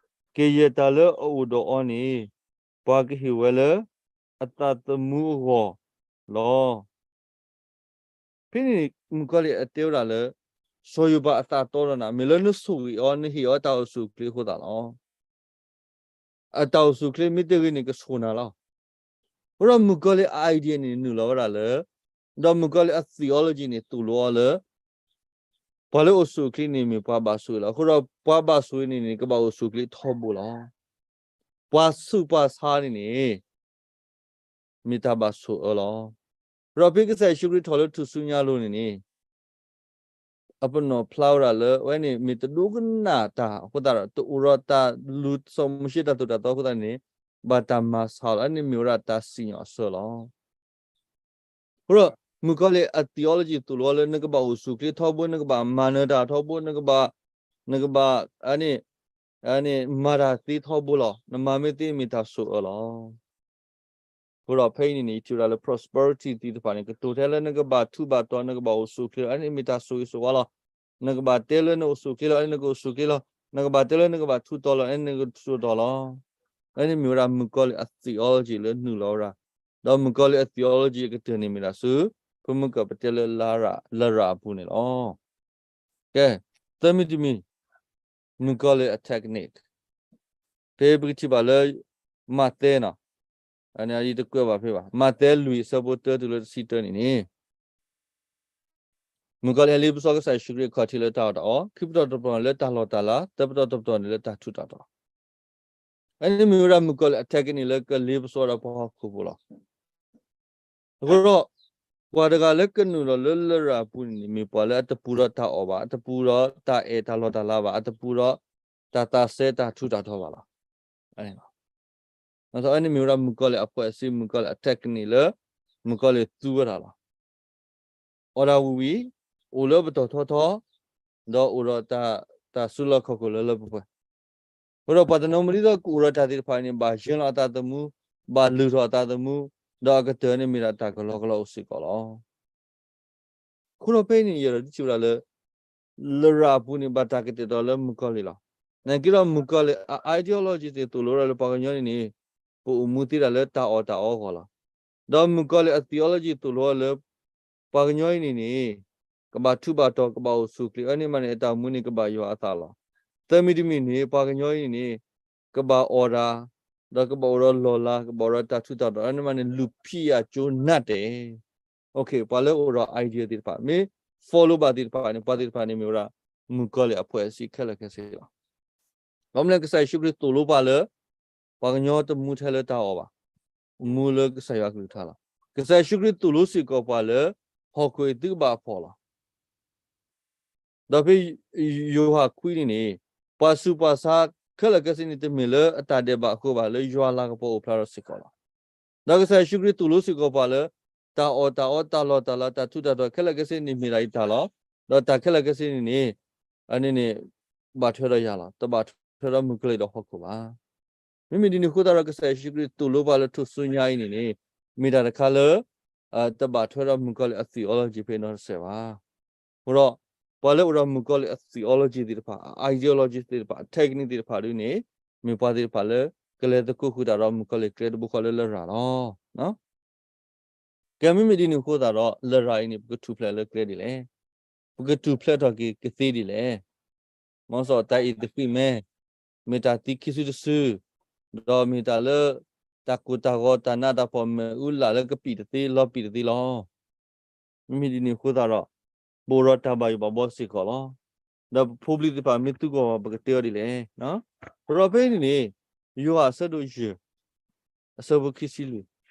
ကယဲၢ်တၢ်လၢအအိၣ်ဒီးအီၤန့ၣ် ပှၤကဟ့ၣ်ဝဲလၢ အသးသမူအဂီၢ်လီၤ. ဖဲန့ၣ် မုၣ်ကီၤလံၢ်အတဲဝဲဒၣ်လၢ စီၤယိၤဘးအသးတီဒီးနၤ မ့ၢ်လၢနဆိၣ်ဂ့ၤအီၤ နဟ့ၣ်အီၤတၢ်အိၣ်ဆူၣ်အိၣ်ချ့အဃိသတးလီၤ. အတၢ်အိၣ်ဆူၣ်အိၣ်ချ့မ့ၢ်တဂ့ၤန့ၣ် ကဆိၣ်နၤလီၤ. အဃိဒီးမုၣ်ကီၤလံၢ်အ idea န့ၣ် နုာ်လီၤဝဲဒၣ်လၢ, ဒီးမုၣ်ကီၤလံၢ်အ theology န့ၣ် သိၣ်လိအီၤလၢ ပှၤလၢအိၣ်ဆူၣ်အိၣ်ချ့န့ၣ် မ့ၢ်ပှၤဘၣ်ဆိၣ်ဂ့ၤလီၤ. အဃိဒီးပှၤဘၣ်ဆိၣ်ဂ့ၤန့ၣ်န့ၣ် ကဘၣ်အိၣ်ဆူၣ်အိၣ်ချ့ထီဘိလီၤ. ပှၤဆူးပှၤဆါန့ၣ်န့ၣ် မ့ၢ်တၢ်ဘၣ်ဆိၣ်အၢလီၤ. ဒီးဖဲကစၢ်ယ့ၣ်ၡူးခရံာ်ထီၣ်လၢထူၣ်စုညါအလိၤန့ၣ်န့ၣ် အပနီၣ်ဖျါဝဲဒၣ်လၢ အဝဲန့ၣ်မ့ၢ်တဒိကနၣ်တၢ်အဃိသတးဒီး တအိၣ်ဒီးတၢ်လူၤစီၤမိၤၡ့တၢ်သိၣ်တၢ်သီအဃိသတးန့ၣ် ဘၣ်တၢ်မၤဆါအီၤလီၤ. အန့ၣ်မ့ၢ်ဝဲဒၣ်တၢ်စံၣ်ညီၣ်အဆၢလီၤ. အဃိဒီး မုၣ်ကီၤလံၢ်အ theology သိၣ်လိအီၤလၢ နကဘၣ်အိၣ်ဆူၣ်အိၣ်ချ့ထီဘိ, နကဘၣ်မၤနၢၤတၢ်ထီဘိ, နကဘၣ်, နကဘၣ်, အန့ၣ်, အန့ၣ်မၤတၢ်သ့ထီဘိလီၤ. နမၤမ့ၢ်သ့မ့ၢ်တၢ်ဆိၣ်အၢလီၤ. အဃိဒီးဖဲအံၤန့ၣ်န့ၣ် ယထံၣ်ဝဲဒၣ်လၢ prosperity သ့ၣ်တဖၣ်န့ၣ် ကတိၤထဲလၢနကဘၣ်ထူးဘၣ်တီၤ, နကဘၣ်အိၣ်ဆူၣ်အိၣ်ချ့လီၤ, အန့ၣ်မ့ၢ်တၢ်ဆိၣ်ဂ့ၤဆိၣ်ဝါလီၤ. နကဘၣ်တဲလၢနအိၣ်ဆူၣ်အိၣ်ချ့လီၤ, အန့ၣ်နကအိၣ်ဆူၣ်အိၣ်ချ့လီၤ. နကဘၣ်တဲလၢနကဘၣ်ထူးတီၤလီၤ, အန့ၣ်နကထူးတီၤလီၤ. အန့ၣ်မ့ၢ်ဝဲဒၣ်မုၣ်ကီၤလံၢ်အ theology လၢနုာ်လီၤဝဲဒၣ်, ဒီးမုၣ်ကီၤလံၢ်အ theology အကတၢၢ်န့ၣ်မ့ၢ်ဒၣ်ဆူ ပမ့ၢ်ကပတဲလၢ လရာ်အပူၤန့ၣ်လီၤ. ကဲ, သၢမံၤတမံၤ, မုၣ်ကီၤလံၢ်အ technique ဖဲပကထံၣ်ဘၣ်လၢ မးသဲနီၤ, အန့ၣ်ယတကွဲးဘၣ်ဖဲဘၣ်, မးသဲလွံၢ်အဆၢဖိတၢတုၤလၢတဆံတၢန့ၣ်န့ၣ်, မုၣ်ကီၤလံၢ်ဟဲလ့ပစီကစၢ်ယ့ၣ်ၡူးခရံာ်အခီၣ်ထံးလၢတၢ်အီၣ်တၢ်အီ, ခံပတီၢ်တပတီၢ်န့ၣ်လၢတၢ်လီၢ်တၢ်လၤ, သၢပတီၢ်တပတီၢ်န့ၣ်လၢတၢ်ထူးတၢ်တီၤ အန့ၣ်မ့ၢ်ဝဲဒၣ်မုၣ်ကီၤလံၢ်အ technique လၢကလ့ပစီဒီးပှၤဟီၣ်ခိၣ်ဖိလီၤ. အဃိဒီး ပှၤတဂၤလၢကနုာ်လီၤလၢလရာ်အပူၤန့ၣ်န့ၣ် မ့ၢ်ပှၤလၢအတပူၤဒီးတၢ်အီၣ်ဘၣ်, အတပူၤဒီးတၢ်အဲၣ်တၢ်လီၢ်တၢ်လၤဘၣ်, အတပူၤဒီးတၢ်သးစဲတၢ်ထူးတၢ်တီၤဘၣ်လီၤ. အန့ၣ်မ့ၢ်ဝဲဒၣ်မုၣ်ကီၤလံၢ်အ policy, မုၣ်ကီၤလံၢ်အ technique လၢ မုၣ်ကီၤလံၢ်သူဝဲဒၣ်လီၤ. အီၣ်တၢ်ဝံၤဝံၤ, အိၣ်လၢပတီၢ်ထီထီ, ဒီးအိၣ်ဒီးတၢ်စုလီၢ်ခီၣ်ခိၣ်လၢလၢပှဲၤပှဲၤ, အဃိဒီးပှၤတနီၤမ့ၢ်ဒ်သိးကအိၣ်ဒီးတၢ်သ့ၣ်တဖၣ်န့ၣ် ဘၣ်ယၢၤလီၤအသးသမူ, ဘၣ်လုၢ်ထီၣ်အသးသမူ, ဒီးအကတၢၢ်န့ၣ်မ့ၢ်ဒၣ်တၢ်ကလီကလီအိၣ်စ့ၢ်ကီးလီၤ. အဃိဒီးဖဲအံၤန့ၣ် ယအဲၣ်ဒိးစံးဝဲဒၣ်လၢ လရာ်အပူၤန့ၣ် ဘၣ်တၢ်ကတဲာ်ကတီၤလၢမုၣ်ကီၤလံၢ်လီၤ. နာ်က့ဒီးမုၣ်ကီၤလံၢ်အ ideology သ့ၣ်သိၣ်လိဝဲဒၣ်လၢပှၤကညီန့ၣ်န့ၣ် ပအိၣ်မူသ့ဒၣ်လၢတၢ်အီၣ်တၢ်အီအဂီၢ်လီၤ. ဒီးမုၣ်ကီၤလံၢ်အ theology သိၣ်လိဝဲလၢ ပှၤကညီအံၤန့ၣ်န့ၣ် ကဘၣ်ထူးဘၣ်တီၤ ကဘၣ်အိၣ်ဆူၣ်အိၣ်ချ့ အဝဲန့ၣ်မးန့ၣ် အတၢ်အိၣ်မူန့ၣ် ကဘၣ်ယွၤအသးလီၤ. သၢမံၤတမံၤန့ၣ် ပှၤကညီအံၤန့ၣ်န့ၣ် ကဘၣ်အီၣ်တၢ်, ဒီးကဘၣ်အိၣ်ဒီးလီၢ်လၤ, ကဘၣ်အိၣ်ဒီးတၢ်ထူးတၢ်တီၤ, အဝဲန့ၣ်မးန့ၣ် လူၤဖံးအကၠိနးတဲာ် ပှၤလၢအိၣ်ဒီး idea သ့ၣ်တဖၣ် မ့ၢ် follow ဘၣ်သ့ၣ်တဖၣ်န့ၣ် ပှၤသ့ၣ်တဖၣ်န့ၣ်မ့ၢ်ဝဲဒၣ် မုၣ်ကီၤလံၢ်အဖှဲးအဆံခဲလၢာ်ခဲဆ့လီၤ. ဘၣ်မနုၤလဲၣ် ကစၢ်ယ့ၣ်ၡူးခရံာ်သိၣ်လိပှၤလၢ ပှၤကညီတမူထဲလၢတၢ်အီၣ်ဘၣ်, မူလၢကစၢ်ယွၤအကလုၢ်ကထါလီၤ. ကစၢ်ယ့ၣ်ၡူးခရံာ်သိၣ်လိစ့ၢ်ကီးပှၤလၢ ဟီၣ်ခိၣ်အံၤသုကဘၣ်ဖှီၣ်လီၤ. ဒီးဖဲယိၤဟၣ်ခွံန့ၣ်န့ၣ် ပှၤဆူးပှၤဆါခဲလၢာ်ခဲဆ့န့ၣ် တမ့ၢ်လၢအတၢ်ဒဲးဘးအဃိဘၣ်, လၢယွၤလၤကပီၤအိၣ်ဖျါထီၣ်စ့ၢ်ကီးလီၤ. ဒီးကစၢ်ယ့ၣ်ၡူးခရံာ်သိၣ်လိစ့ၢ်ကီးပှၤလၢ တၢ်အီၣ်တၢ်အီ တၢ်လီၢ်တၢ်လၤ တၢ်ထူးတၢ်တီၤခဲလၢာ်ခဲဆ့န့ၣ်မ့ၢ်ဒၣ်ယတၢ်လီၤ. ဒီးတၢ်ခဲလၢာ်ခဲဆ့န့ၣ်န့ၣ် အန့ၣ်န့ၣ် ဘၣ်ထွဲဒီးယၤလီၤ. တဘၣ်ထွဲဒီးမုၣ်ကီၤလံၢ်ဒီးဟီၣ်ခိၣ်ဘၣ်. မ့မ့ၢ်ဒ်န့ၣ်အဃိသတးဒီး ကစၢ်ယ့ၣ်ၡူးခရံာ်သိၣ်လိပှၤလၢထူၣ်စုညါအံၤန့ၣ်န့ၣ် မ့ၢ်တၢ်တခါလၢ တဘၣ်ထွဲဒီးမုၣ်ကီၤလံၢ်အ theology ဖဲနီတစဲးဘၣ်. အဃိဒီး ပှၤလၢအိၣ်ဒီးမုၣ်ကီၤလံၢ်အ theology သ့ၣ်တဖၣ်, ideology သ့ၣ်တဖၣ်, technique သ့ၣ်တဖၣ်ဒ်န့ၣ် မ့ၢ်ပှၤသ့ၣ်တဖၣ်လၢ ကလဲၤသကိးဃုာ်တၢ်ဒီးမုၣ်ကီၤလံၢ်ကျဲတဘိဃီလၢလရာ်လီၤ. ကဲ မ့မ့ၢ်ဒ်န့ၣ်အဃိသတးဒီး လရာ်အံၤန့ၣ် ပကထူၣ်ဖျဲးလၢကျဲဒ်လဲၣ်. ပကထူၣ်ဖျဲးထီၣ်က့ၤကသ့ဒ်လဲၣ်. မီၤစိၤတၢ်အံၤသဃံးမဲ, မ့ၢ်တၢ်သံခံစုတစု, ဒီးမ့ၢ်တၢ်လၢ တၢ်ကိၢ်တၢ်ဂီၤ တၢ်နးတၢ်ဖှီၣ် မ့ၣ်အူလၣ်လၢကပံာ်တသ့ လီၤပံာ်တသ့လီၤ. မ့မ့ၢ်ဒ်န့ၣ်အဃိသတးဒီး ပအိၣ်ဒီးတၢ်ဘၣ်ယိၣ်ဘၣ်ဘှီစ့ၢ်ကီးလီၤ. ဒီးပဖိပလံၤသ့ၣ်တဖၣ်မ့ၢ်သူကီၢ် ပကတဲအီၤဒ်လဲၣ်. ဒီးဖဲအံၤန့ၣ်န့ၣ် ယိၤဟၣ်အဆၢဒိၣ်ယဲၢ် အဆၢဖိခံဆံလွံၢ်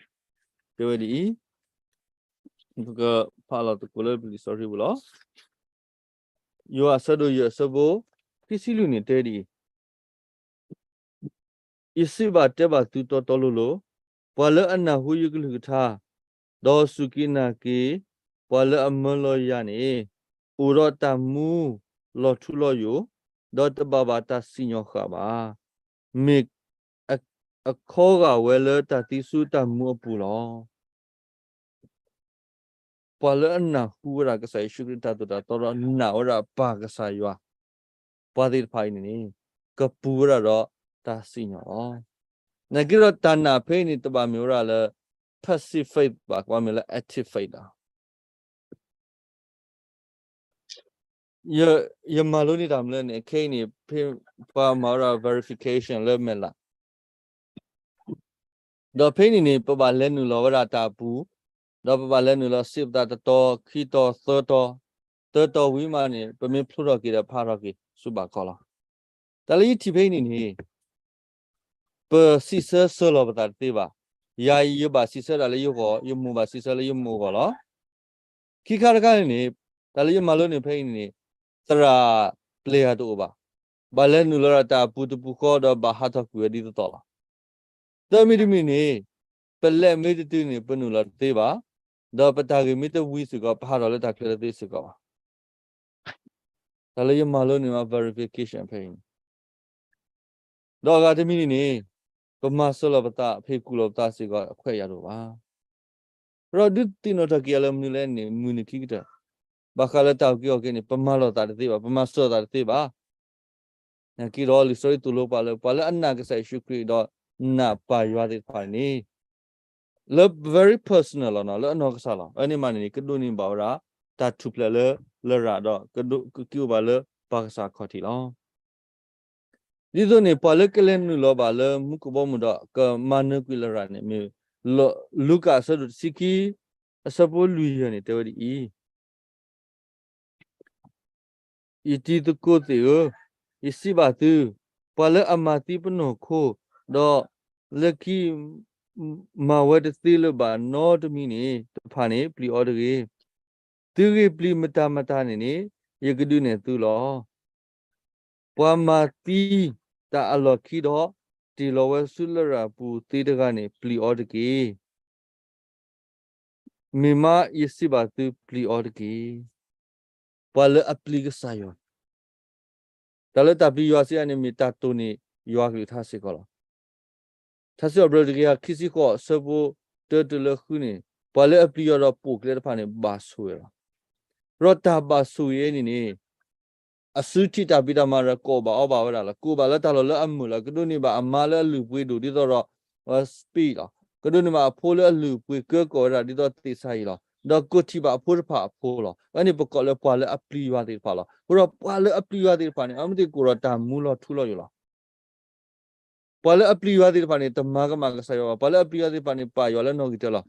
တဲဝဲဒ်အံၤ, ပကဖးလီၤသကိးလၢပလံာ်စီဆှံပူၤလီၤ. ယိၤဟၣ်အဆၢဒိၣ်ယဲၢ်အဆၢဖိခံဆံလွံၢ်န့ၣ်တဲဒ်အံၤ, ယစံးဘၣ်တဲဘၣ်သုတီတီလိၤလိၤ, ပှၤလၢအနၢ်ဟူယကလုၢ်ကထါ, ဒီးစူၢ်က့ၤနာ်က့ၤ ပှၤလၢအမၢလီၤယၤန့ၣ် အိၣ်ဒီးတၢ်မူလီၤထူလီၤယိာ်, ဒီးတဘၣ်ဘၣ်တၢ်စံၣ်ညီၣ်ဃၣ်ဘၣ်. မ့ၢ် အခီဂာ်ဝဲလၢတၢ်သံဆူတၢ်မူအပူၤလီၤ. ပှၤလၢအနၢ်ဟူဝဲဒၣ်ကစၢ်ယ့ၣ်ၡူးခရံာ်တၢ်သိၣ်တၢ်သီဒီးနာ်ဝဲဒၣ်ပၢ်ကစၢ်ယွၤ, ပှၤသ့ၣ်တဖၣ်အံၤန့ၣ်န့ၣ် ကပူၤဝဲဒၣ်ဒီးတၢ်စံၣ်ညီၣ်လီၤ. နာ်က့ဒီးတၢ်နာ်ဖဲအံၤန့ၣ် တဘၣ်မ့ၢ်ဝဲဒၣ်လၢ passive faith ဘၣ်, ကဘၣ်မ့ၢ်လၢ active faith လီၤ. ယ ယမၤလိန့ၢ်တၢ်မနုၤလဲၣ်န့ၣ် ခဲအံၤန့ၣ် ဖဲပှၤမၤဝဲဒၣ် verification လၢမဲာ်လး, ဒီးဖဲအံၤန့ၣ်န့ၣ် ပဘၣ်လဲၤနုာ်လီၤဝဲဒၣ်တၢ်အပူၤ, ဒီးပဘၣ်လဲၤနုာ်လီၤစံးပသးတတီၤ ခံတီၤ သၢတီၤ, သၢတီၤဝံၤမးန့ၣ် ပမ့ၢ်ဖျိထီၣ်က့ၤဒီးဖးထီၣ်က့ၤဆူဘၣ်ကီလီၤ. တၢ်လၢယထံၣ်ဖဲအံၤန့ၣ်န့ၣ် ပစံးဆၢဆၢလီၤပသးတသ့ဘၣ်. ယၤအံၤယဘၣ်စံးဆၢဒၣ်လၢယဂီၢ်, ယမိၢ်ဘၣ်စံးဆၢလၢယမိၢ်အဂီၢ်လီၤ. ခံခါတခါန့ၣ်န့ၣ် တၢ်လၢယမၤလိန့ၣ်ဖဲအံၤန့ၣ်န့ၣ် သရၣ်ပျဲၢ်ယၤတအိၣ်ဘၣ်. ဘၣ်လဲၤနုာ်လီၤဒၣ်တၢ်အပူၤတပူၤဃီဒီးဘၣ်ဟးထီၣ်ကွံာ်ဝဲဒ်သိးသိးလီၤ. သၢမံၤတမံၤန့ၣ် ပလဲၤမ့ၢ်တတုၤန့ၣ် ပနုာ်လီၤတသ့ဘၣ်, ဒီးပတၢ်ဂ့ၢ်မ့ၢ်တဝံၤစ့ၢ်ကီး ပဟးထီၣ်လၢတၢ်ချၢတသ့စ့ၢ်ကီးဘၣ်. တၢ်လၢယမၤလိန့ၣ်မ့ၢ် verification ဖဲအံၤန့ၣ် ဒီးအဂၤတမံၤန့ၣ်န့ၣ် ပမၤစၢၤလီၤပသး ဖံးကူၣ်လီၤပသးစ့ၢ်ကီး အခွဲးယာ်တအိၣ်ဘၣ်. ဒီးဒုးသ့ၣ်နီၣ်ထီၣ်က့ၤအီၤလၢမနုၤလဲၣ်န့ၣ် မုၢ်နံၤခံကတၢၢ် ဘၣ်ဃးလၢတၢ်အုၣ်က့ၤခီၣ်က့ၤန့ၣ် ပမၤလိာ်သးတသ့ဘၣ်, ပမၤစၢၤသးတသ့ဘၣ်. နာ်က့ဒီးလံာ်စီဆှံသိၣ်လိပှၤလၢ ပှၤလၢအနာ်ကစၢ်ယ့ၣ်ၡူးခရံာ်ဒီး နာ်ပၢ်ယွၤသ့ၣ်တဖၣ်န့ၣ် လၢ very personal လီၤနီၤ, လၢအနီၢ်ကစၢ်လီၤ. အဝဲန့ၣ်မးန့ၣ်န့ၣ် ကဒိးန့ၢ်ဘၣ်ဝဲဒၣ် တၢ်ထူၣ်ဖျဲးလၢလရာ်ဒီး ကဒိးကက့ၤအိၣ်ဘၣ်လၢပၢ်ကစၢ်အခီၣ်ထံးလီၤ. ဒ်သိးန့ၣ် ပှၤလၢကလဲၤနုာ်လီၤဘၣ်လၢမူခိၣ်ဘီမုၢ်ဒီး ကမၤနၢၤကွံာ်လရာ်န့ၣ် မ့ၢ်လူၤကၣ်အဆၢဒိၣ်တဆံခံ အဆၢဖိလွံၢ်ယဲၢ်န့ၣ် တဲဝဲဒ်အံၤ, ယတံၤသကိးသ့ၣ်ဧၢ, ယစံးဘၣ်သု, ပှၤလၢအမၤသံပနီၢ်ခိ, ဒီးလၢခံ မၤဝဲတသ့လၢၤဘၣ်နီတမံၤန့ၣ်တဖၣ်န့ၣ် ပျံၤအီၤတဂ့ၤ. သုဂ့ၢ်ပျံၤမတၤမတၤန့ၣ်န့ၣ် ယကဒုးနဲၣ်သုလီၤ. ပှၤမၤသံတၢ်အလီၢ်ခံဒီး တ့ၢ်လီၤဝဲဆူလရာ်ပူၤသ့တဂၤန့ၣ် ပျံၤအီၤတက့ၢ်. မ့ၢ်မးယစံးဘၣ်သု ပျံၤအီၤတက့ၢ်. ပှၤလၢအပျံၤကစၢ်ယွၤ, တၢ်လၢတၢ်ပျံၤယွၤစံးအါန့ၣ် မ့ၢ်တၢ်တိၢ်န့ၢ်ယွၤကလုၢ်ကထါစ့ၢ်ကီးလီၤ. ထါစံးထီၣ်ပတြၢၤတကယၤခံဆံဃိး အဆၢဖိတၢတုၤလၢဃုန့ၣ်, ပှၤလၢအပျံၤယွၤဒီးပိာ်ကျဲတဖၣ်န့ၣ် ဘၣ်ဆိၣ်ဂ့ၤလီၤ. ဒီးတၢ်ဘၣ်ဆိၣ်ဂ့ၤအံၤန့ၣ်န့ၣ် အစုထံၣ်တၢ်ဖံးတၢ်မၤဒီး ကအိၣ်ဘၣ်အီဘၣ်ဝဲဒၣ်လီၤ. ကအိၣ်ဘၣ်လၢတၢ်လီၢ်လၢအမုာ်လီၤ. ကဒိးန့ၢ်ဘၣ်အမါလၢအလုၢ်ပှ့ၤဒိၣ်ဒ်သိးဒီး speed လီၤ. ကဒိးန့ၢ်ဘၣ်အဖိလၢအလုၢ်ပှ့ၤကၢကီၣ်ဝဲဒၣ်ဒ်သိးသ့ၣ်ဆါအံၤလီၤ. ဒီးကအိၣ်ထံၣ်ဘၣ်အဖိတဖၣ်အဖိလီၤ. အဝဲန့ၣ်ပကိးလၢပှၤလၢအပျံၤယွၤသ့ၣ်တဖၣ်လီၤ. အဃိဒီးပှၤလၢအပျံၤယွၤသ့ၣ်တဖၣ်န့ၣ် အဝဲသ့ၣ်ကအိၣ်ဒီးတၢ်မူလီၤထူလီၤယိာ်လီၤ. ပှၤလၢအပျံၤယွၤသ့ၣ်တဖၣ်န့ၣ် တမၤကမၣ်ကစၢ်ယွၤဘၣ်. ပှၤလၢအပျံၤယွၤသ့ၣ်တဖၣ်န့ၣ် ပာ်ယွၤလၢနီၣ်ဂံၢ်တၢလီၤ.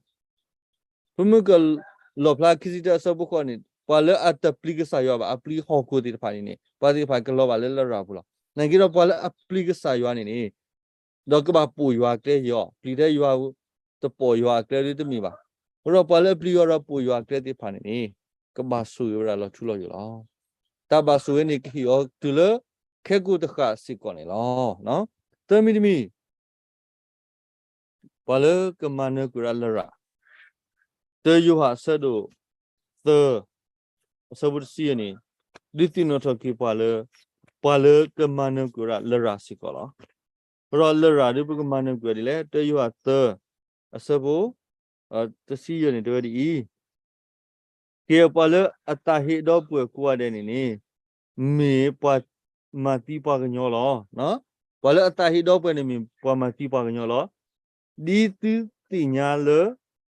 ပမ့ၢ်က လီၣ်ဖျါခံဆံတၢအဆၢဖိဃိးန့ၣ် ပှၤလၢအတပျံၤကစၢ်ယွၤဘၣ် အပျံၤဟီၣ်ခိၣ်သ့ၣ်တဖၣ်န့ၣ်န့ၣ် ပှၤသ့ၣ်တဖၣ်ကလီၤဘၣ်လၢလရာ်ပူၤလီၤ. နာ်က့ဒီးပှၤလၢအပျံၤကစၢ်ယွၤန့ၣ်န့ၣ် ဒီးကဘၣ်ပိာ်ယွၤအကျဲယီၤ, ပျံၤထဲယွၤ တပိာ်ယွၤအကျဲဒ်တမ့ၢ်ဘၣ်. အဃိဒီးပှၤလၢအပျံၤယွၤဒီးပိာ်ယွၤအကျဲသ့ၣ်တဖၣ်န့ၣ်န့ၣ် ကဘၣ်ဆိၣ်ဂ့ၤဝဲဒၣ်လီၤထူလီၤယိာ်လီၤ. တၢ်ဘၣ်ဆိၣ်ဂ့ၤန့ၣ် ကဟ့ၣ်အီၤတုၤလၢခဲကိာ်တဃာ်စ့ၢ်ကီးန့ၣ်လီၤ. သၢမံၤတမံၤ ပှၤလၢကမၤနၢၤကွံာ်ဒၣ်လရာ်, တၢယိၤဟၣ်အဆၢဒိၣ်သၢ အဆၢဖိတဆံယဲၢ်န့ၣ် ဒုးသ့ၣ်နီၣ်ထီၣ်က့ၤပှၤလၢ ပှၤလၢကမၤနၢၤကွံာ်ဝဲဒၣ်လရာ်စ့ၢ်ကီးလီၤ. အဃိဒီးလရာ်ဒ်ပကမၤနၢၤကွံာ်ဒ်လဲၣ်, တၢယိၤဟၣ်သၢ အဆၢဖိ တဆံယဲၢ်န့ၣ် တဲဝဲဒ်အံၤ, ကဲ ပှၤလၢအသးဟ့ဒီပုၢ်ဝဲၢ်ကိးဂၤဒဲးန့ၣ်န့ၣ် မ့ၢ်ပှၤမၤသံပှၤကညီလီၤ. ပှၤလၢအသးဟ့ဒီပုၢ်ဝဲၢ်န့ၣ် မ့ၢ်ပှၤမၤသံပှၤကညီလီၤ. ဒ်သုသ့ၣ်ညါလၢ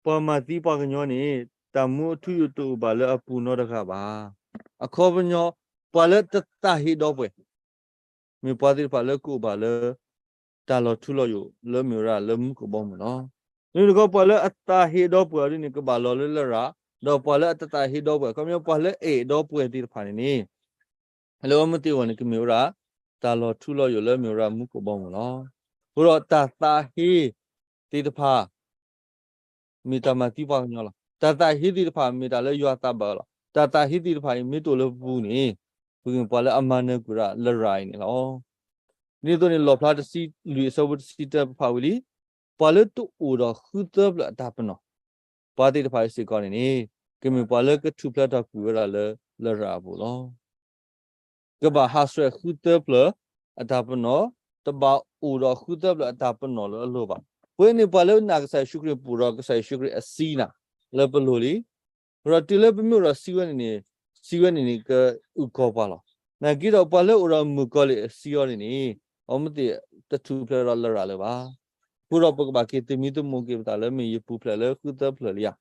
ပှၤမၤသံပှၤကညီန့ၣ် တၢ်မူအထူအယိာ်တအိၣ်ဘၣ်လၢအပူၤနီတဂၤဘၣ်. အခီပညီ ပှၤလၢတသးဟ့ဒီပုၢ်ဝဲၢ် မ့ၢ်ပှၤသ့ၣ်တဖၣ်လၢကအိၣ်ဘၣ်လၢ တၢ်လီၤထူလီၤယိာ်လၢမ့ၢ်ဝဲဒၣ်လၢမူခိၣ်ဘီမုၢ်လီၤ. မ့မ့ၢ်တခီ ပှၤလၢအသးဟ့ဒီပုၢ်ဝဲၢ်ဒ်န့ၣ် ကဘၣ်လီၤလၢလရာ်, ဒီးပှၤလၢအတသးဟ့ဒီပုၢ်ဝဲၢ် ခီပညီ ပှၤလၢအဲၣ်ဒီပုၢ်ဝဲၢ်သ့ၣ်တဖၣ်န့ၣ်န့ၣ် လၢအမ့ၢ်သ့ၣ်အဂီၢ်န့ၣ် ကမ့ၢ်ဝဲဒၣ် တၢ်လီၤထူလီၤယိာ်လၢမ့ၢ်ဝဲဒၣ်မူခိၣ်ဘီမုၢ်လီၤ. အဃိဒီးတၢ်သးဟ့သ့ၣ်တဖၣ် မ့ၢ်တၢ်မၤသံပှၤကညီလီၤ. တၢ်သးဟ့သ့ၣ်တဖၣ် မ့ၢ်တၢ်လၢယွၤသးဘၣ်အၢလီၤ. တၢ်သးဟ့သ့ၣ်တဖၣ်အံၤ မ့ၢ်တအိၣ်လၢပပူၤန့ၣ် ပဂ့ၢ်ပှၤလၢအမၤနၢၤကွံာ်ဒၣ်လရာ်အံၤန့ၣ်လီၤ. ဒ်သိးန့ၣ် လီၣ်ဖျါတဆံလွံၢ်အဆၢဖိတဆံတၢပဖးဝံၤလံ, ပှၤလၢတအိၣ်ဒီးဃုသၢဖျၢၣ်အတၢ်ပနီၣ် ပှၤသ့ၣ်တဖၣ်အံၤစ့ၢ်ကီးန့ၣ်န့ၣ် ကမ့ၢ်ပှၤလၢကထူၣ်ဖျဲးထီၣ်ကွံာ်ဝဲဒၣ်လၢလရာ်အပူၤလီၤ. ကဘၣ်ဟးဆှဲးဃုသၢဖျၢၣ်အတၢ်ပနီၣ်, တဘၣ်အိၣ်ဒီးဃုသၢဖျၢၣ်အတၢ်ပနီၣ်လၢအလိၤဘၣ်. ပဝဲန့ၣ်ပှၤလၢနာ်ကစၢ်ယ့ၣ်ၡူးခရံာ် ပအိၣ်ဒီးကစၢ်ယ့ၣ်ၡူးခရံာ်အစံနၤလၢပလိၤလံ. အဃိဒီးတုၤလၢပမ့ၢ်အိၣ်ဒီးစံဝဲန့ၣ်န့ၣ်, စံဝဲန့ၣ်န့ၣ် ကအုၣ်ကီၤပှၤလီၤ. နာ်က့ဒီးပှၤလၢအိၣ်ဒီးမုၣ်ကီၤလံၢ်အစံအီၤန့ၣ်န့ၣ် အဝဲမ့ၢ်တထူၣ်ဖျဲးဒီးလရာ်လၢၤဘၣ်. အဃိဒီးပကဘၣ်က့ၤသမံသမိးက့ၤပသးလၢ မ့ၢ်ယပူၤဖျဲးလၢဃုသၢဖျၢၣ်လံဧါ.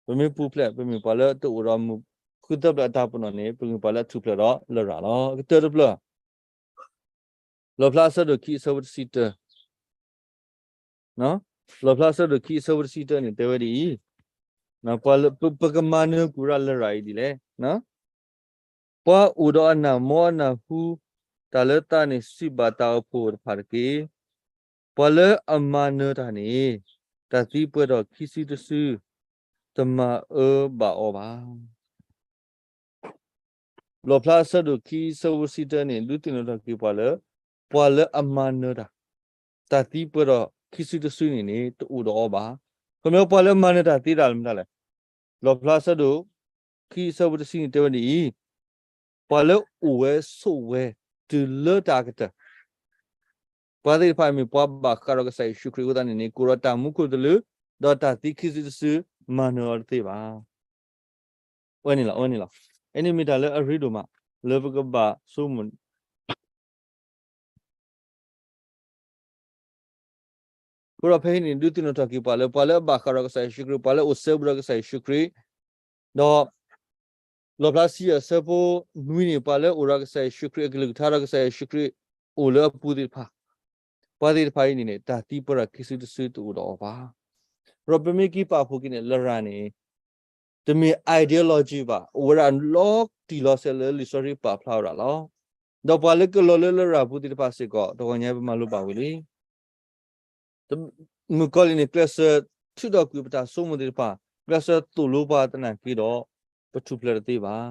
ပမ့ၢ်ပူၤဖျဲး ပမ့ၢ်ပှၤလၢတအိၣ်ဒီးမုၣ် ဃုသၢဖျၢၣ်အတၢ်ပနီၣ်န့ၣ် ပမ့ၢ်ပှၤလၢအထူၣ်ဖျဲးဒီးလရာ်လီၤ. ကတၢၢ်တဖျၢၣ် လီၣ်ဖျါအဆၢဒိၣ်ခံအဆၢဖိတဆံတၢ, လီၣ်ဖျါအဆၢဒိၣ်ခံအဆၢဖိတဆံတၢန့ၣ် တဲဝဲဒ်အံၤ, ပှၤလၢ ပ ပကမၤနၢၤကွံာ်ဝဲဒၣ်လရာ်အံၤဒ်လဲၣ်. ပှၤအိၣ်ဒီးအနၢ်မီအနၢ်ဟူ, တၢ်လၢသးန့ၣ်စံးဘၣ်တၢ်အိၣ်ဖှိၣ်တဖၣ်တက့ၢ်. ပှၤလၢအမၤနၢၤတၢ်န့ၣ် တၢ်သံပှဲၤထီၣ်ခံစုတစု, တမၤအၢဘၣ်အီၤဘၣ်. လီၣ်ဖျါအဆၢဒိၣ်ခံအဆၢဖိတဆံတၢန့ၣ် ဒုးသ့ၣ်နီၣ်ထီၣ်က့ၤပှၤလၢ ပှၤလၢအမၤနၢၤတၢ်, တၢ်သံပှဲၤထီၣ်ခံစုတစုန့ၣ်န့ၣ် တအိၣ်ဒီးအီၤဘၣ်. ခီပညီပှၤလၢအမၤနၢၤတၢ်သ့တၢ်လၢမတၤလဲၣ်. လီၣ်ဖျါအဆၢဒိၣ်ခံအဆၢဖိတဆံန့ၣ် တဲဝဲဒ်အံၤ, ပှၤလၢအိၣ်ဝဲဆိးဝဲတုၤလၢတၢ်အကတၢၢ် ပှၤသ့ၣ်တဖၣ်မ့ၢ်ပှၤဘၣ်ဃးဒီးကစၢ်ယ့ၣ်ၡူးခရံာ်အဃိသတးန့ၣ်န့ၣ် ကအိၣ်ဒီးတၢ်မူခိၣ်သလုး, ဒီးတၢ်သံခံစုတစု မၤနၢၤအီၤတသ့ဘၣ်. အဝဲန့ၣ်လီၤ, အဝဲန့ၣ်လီၤ. အန့ၣ်မ့ၢ်တၢ်လၢအရ့ဒိၣ်မး လၢပကဘၣ်ဆိကမိၣ် အဃိဒီးဖဲအံၤန့ၣ် ဒုးသ့ၣ်နီၣ်ထီၣ်က့ၤပှၤလၢ ပှၤလၢအဘၣ်ဃးဒီးကစၢ်ယ့ၣ်ၡူးခရံာ်, ပှၤလၢအအိၣ်စဲဘူးဒီးကစၢ်ယ့ၣ်ၡူးခရံာ်, ဒီး လီၣ်ဖျါဆံယဲၢ်အဆၢဖိနွံန့ၣ် ပှၤလၢအအိၣ်ဒီးကစၢ်ယ့ၣ်ၡူးခရံာ်အကလုၢ်ကထါဒီးကစၢ်ယ့ၣ်ၡူးခရံာ်အိၣ်လၢအပူၤသ့ၣ်တဖၣ်, ပှၤသ့ၣ်တဖၣ်အံၤန့ၣ်န့ၣ် တၢ်သံပှဲၤထီၣ်ခံစုတစုတအိၣ်ဒီးအီၤဘၣ်. ဒီးပမ့ၢ်က့ၤပာ်ဖှိၣ်က့ၤန့ၣ် လရာ်န့ၣ် တမ့ၢ် ideology ဘၣ်, အိၣ်ဝဲဒၣ်လီၤတံၢ်လီၤဆဲးလၢလံာ်စီဆှံပာ်ဖျါဝဲဒၣ်လီၤ. ဒီးပှၤလၢကလီၤလၢလရာ်ပူၤသ့ၣ်တဖၣ်စ့ၢ်ကီး တဂီၤညါပမၤလိဘၣ်ဝံၤလံ. မုၣ်ကီၤလံၢ်န့ၣ် ကျဲးစၢးထုးထီၣ်ကွံာ်ပတၢ်ဆိကမိၣ်သ့ၣ်တဖၣ်, ကျဲးစၢးသိၣ်လိပှၤသနာ်က့ဒီး ပထူၣ်ဖျဲးတသ့ဘၣ်.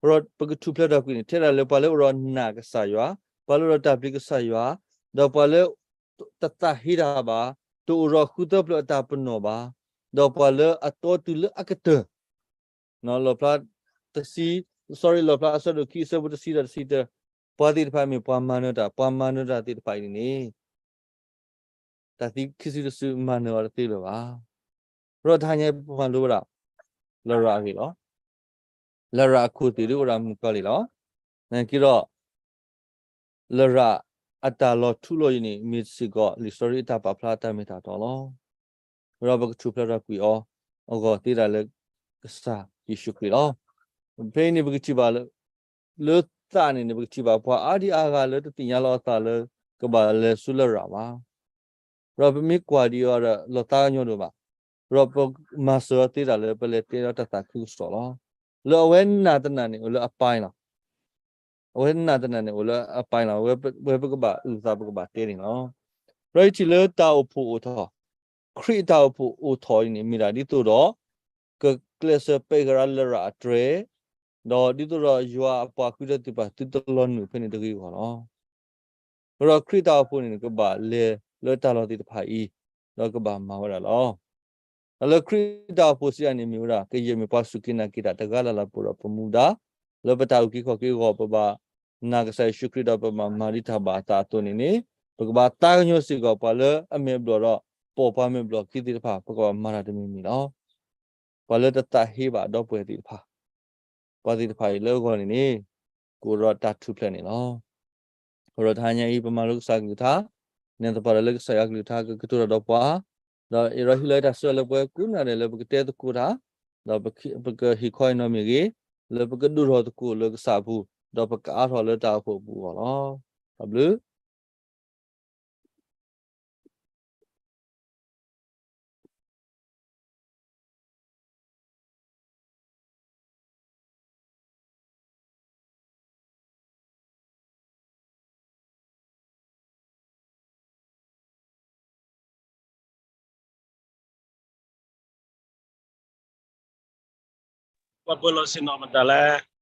ဒီးပကထူၣ်ဖျဲးထီၣ်ကွံာ်န့ၣ် ထဲဒၣ်လၢပှၤလၢအိၣ်ဒီးနာ်ကစၢ်ယွၤ, ပှၤလၢအိၣ်ဒီးတၢ်ပျံၤကစၢ်ယွၤ, ဒီးပှၤလၢ တသးဟ့တၢ်ဘၣ်, တအိၣ်ဒီးဃုသၢဖျၢၣ်အတၢ်ပနီၣ်ဘၣ်, ဒီးပှၤလၢအတီတုၤလၢအကတၢၢ် လီၣ်ဖျါတဆံ, sorry, လီၣ်ဖျါအဆၢဒိၣ်ခံအဆၢဖိတဆံဒီးတဆံတၢ, ပှၤသ့ၣ်တဖၣ်မ့ၢ်ပှၤမၤနၢၤတၢ်, ပှၤမၤနၢၤတၢ်သ့ၣ်တဖၣ်အံၤန့ၣ်န့ၣ် တၢ်သံခံစုတစုမၤနၢၤအီၤတသ့လၢၤဘၣ်. ဒီးတဟါညါပမၤလိဝဲဒၣ် လရာ်အဂ့ၢ်လီၤ. လရာ်အခိၣ်သ့ၣ်ဒ်အိၣ်ဒၣ်မုၣ်ကီၤလံၢ်လီၤ. နာ်က့ဒီး လရာ်အတၢ်လီၤထူလီၤယိာ်န့ၣ် မ့ၢ်စ့ၢ်ကီးလံာ်စီဆှံအတၢ်ပာ်ဖျါအတၢ်မ့ၢ်တၢ်တီလီၤ. ဒီးပကထူၣ်ဖျဲးထီၣ်ကွံာ်အီၤ အဂီၢ်သ့ဒၣ်လၢကစၢ်ယ့ၣ်ၡူးခရံာ်လီၤ. ဖဲအံၤန့ၣ်ပကထံၣ်ဘၣ်လၢ လၢသးန့ၣ်န့ၣ် ပကထံၣ်ဘၣ်ပှၤအါဒံအါဂၤလၢတသ့ၣ်ညါလီၤအသးလၢ ကဘၣ်လဲၤဆူလရာ်ဘၣ်. ဒီးပမ့ၢ်ကွၢ်ဒံးအီၤဒီး လီၤသးကညီၤဒိၣ်မး, ဒီးပမၤစၢၤအီၤသ့ဒၣ်လၢပလဲၤတဲဒီးတၢ်သးခုကစီၣ်လီၤ. လၢအဝဲနာ်တနာ်န့ၣ် အိၣ်လၢအပၢ်လီၤ. အဝဲနာ်တနာ်န့ၣ် အိၣ်လၢအပၢ်လီၤ. ဝဲပကဘၣ်အုၣ်သးပကဘၣ်တဲန့ၣ်လီၤ. ဒီးယထံၣ်လၢတၢ်အိၣ်ဖှိၣ်အိၣ်ထီၣ်, ခရံာ်အတၢ်အိၣ်ဖှိၣ်အိၣ်ထီၣ်အံၤန့ၣ် မ့ၢ်ဒၣ်ဒ်သိးဒီး ကကျဲးစၢးပဲာ်ကရၢလရာ်အတြဲၤ, ဒီးဒ်သိးဒီးယွၤအပှၤဃုထၢသ့ၣ်တဖၣ်သုတလီၤနုာ်ဖဲန့ၣ်တဂ့ၤအဂီၢ်လီၤ. ဒီးခရံာ်တၢ်အိၣ်ဖှိၣ်န့ၣ် ကဘၣ်လဲၤလၢတၢ်လီၢ်သ့ၣ်တဖၣ်အံၤ, ဒီးကဘၣ်မၤဝဲဒၣ်လီၤ. ဒီးလၢခရံာ်တၢ်အိၣ်ဖှိၣ်စံးယၤန့ၣ်မ့ၢ်ဝဲဒၣ် ကယဲၢ်မ့ၢ်ပှၤစူၢ်က့ၤနာ်က့ၤတၢ်တဂၤလၢ်လၢ်ပှဲၤဒီးပမူဒါ, လၢပတၢ်အုၣ်က့ၤခီၣ်က့ၤအဂီၢ် ပဘၣ်နာ်ကစၢ်ယ့ၣ်ၡူးခရံာ်ဒီးပဘၣ်မၤဒ်တၢ်ဘၣ်အသးအသိးန့ၣ်န့ၣ်, ပကဘၣ်သးကညီၤစ့ၢ်ကီးပှၤလၢအမဲာ်ဘျီၣ်ဒီး ပိာ်ပှၤမဲာ်ဘျီၣ်ခံသ့ၣ်တဖၣ် ပကဘၣ်မၤတၢ်တမံၤမံၤလီၤ. ပှၤလၢတသးဟ့ဘၣ်ဒီပုၢ်ဝဲၢ်သ့ၣ်တဖၣ်, ပှၤသ့ၣ်တဖၣ်အံၤလၢအဂီၢ်န့ၣ်န့ၣ်, ကအိၣ်ဒီးတၢ်ထူၣ်ဖျဲးန့ၣ်လီၤ. အဃိဒီးတဟါညါအံၤ ပမၤလိကစၢ်ကလုၢ်ကထါ, နဲၣ်သပှၢ်ဒီးလၢကစၢ်ယွၤကလုၢ်ကထါကကတိၤတၢ်ဒီးပှၤ, ဒီးအံၤဒီးဟ့ၣ်လီၤတၢ်ဆၢလၢပှဲၤကိးနံၤဒဲးလၢပကတဲသကိးတၢ်, ဒီးပကဟ့ၣ်ခီအံၤနီတမံၤအဂ့ၢ်, လၢပကဒိၣ်ထီၣ်သကိးလၢကစၢ်အပူၤ, ဒီးပကအါထီၣ်လၢတၢ်အိၣ်ဖှိၣ်အပူၤအဂီၢ်လီၤ. တၢ်ဘျုးပှၤပၢၤလီၢ်ဆ့ၣ်နီၤမတၤလဲၣ်.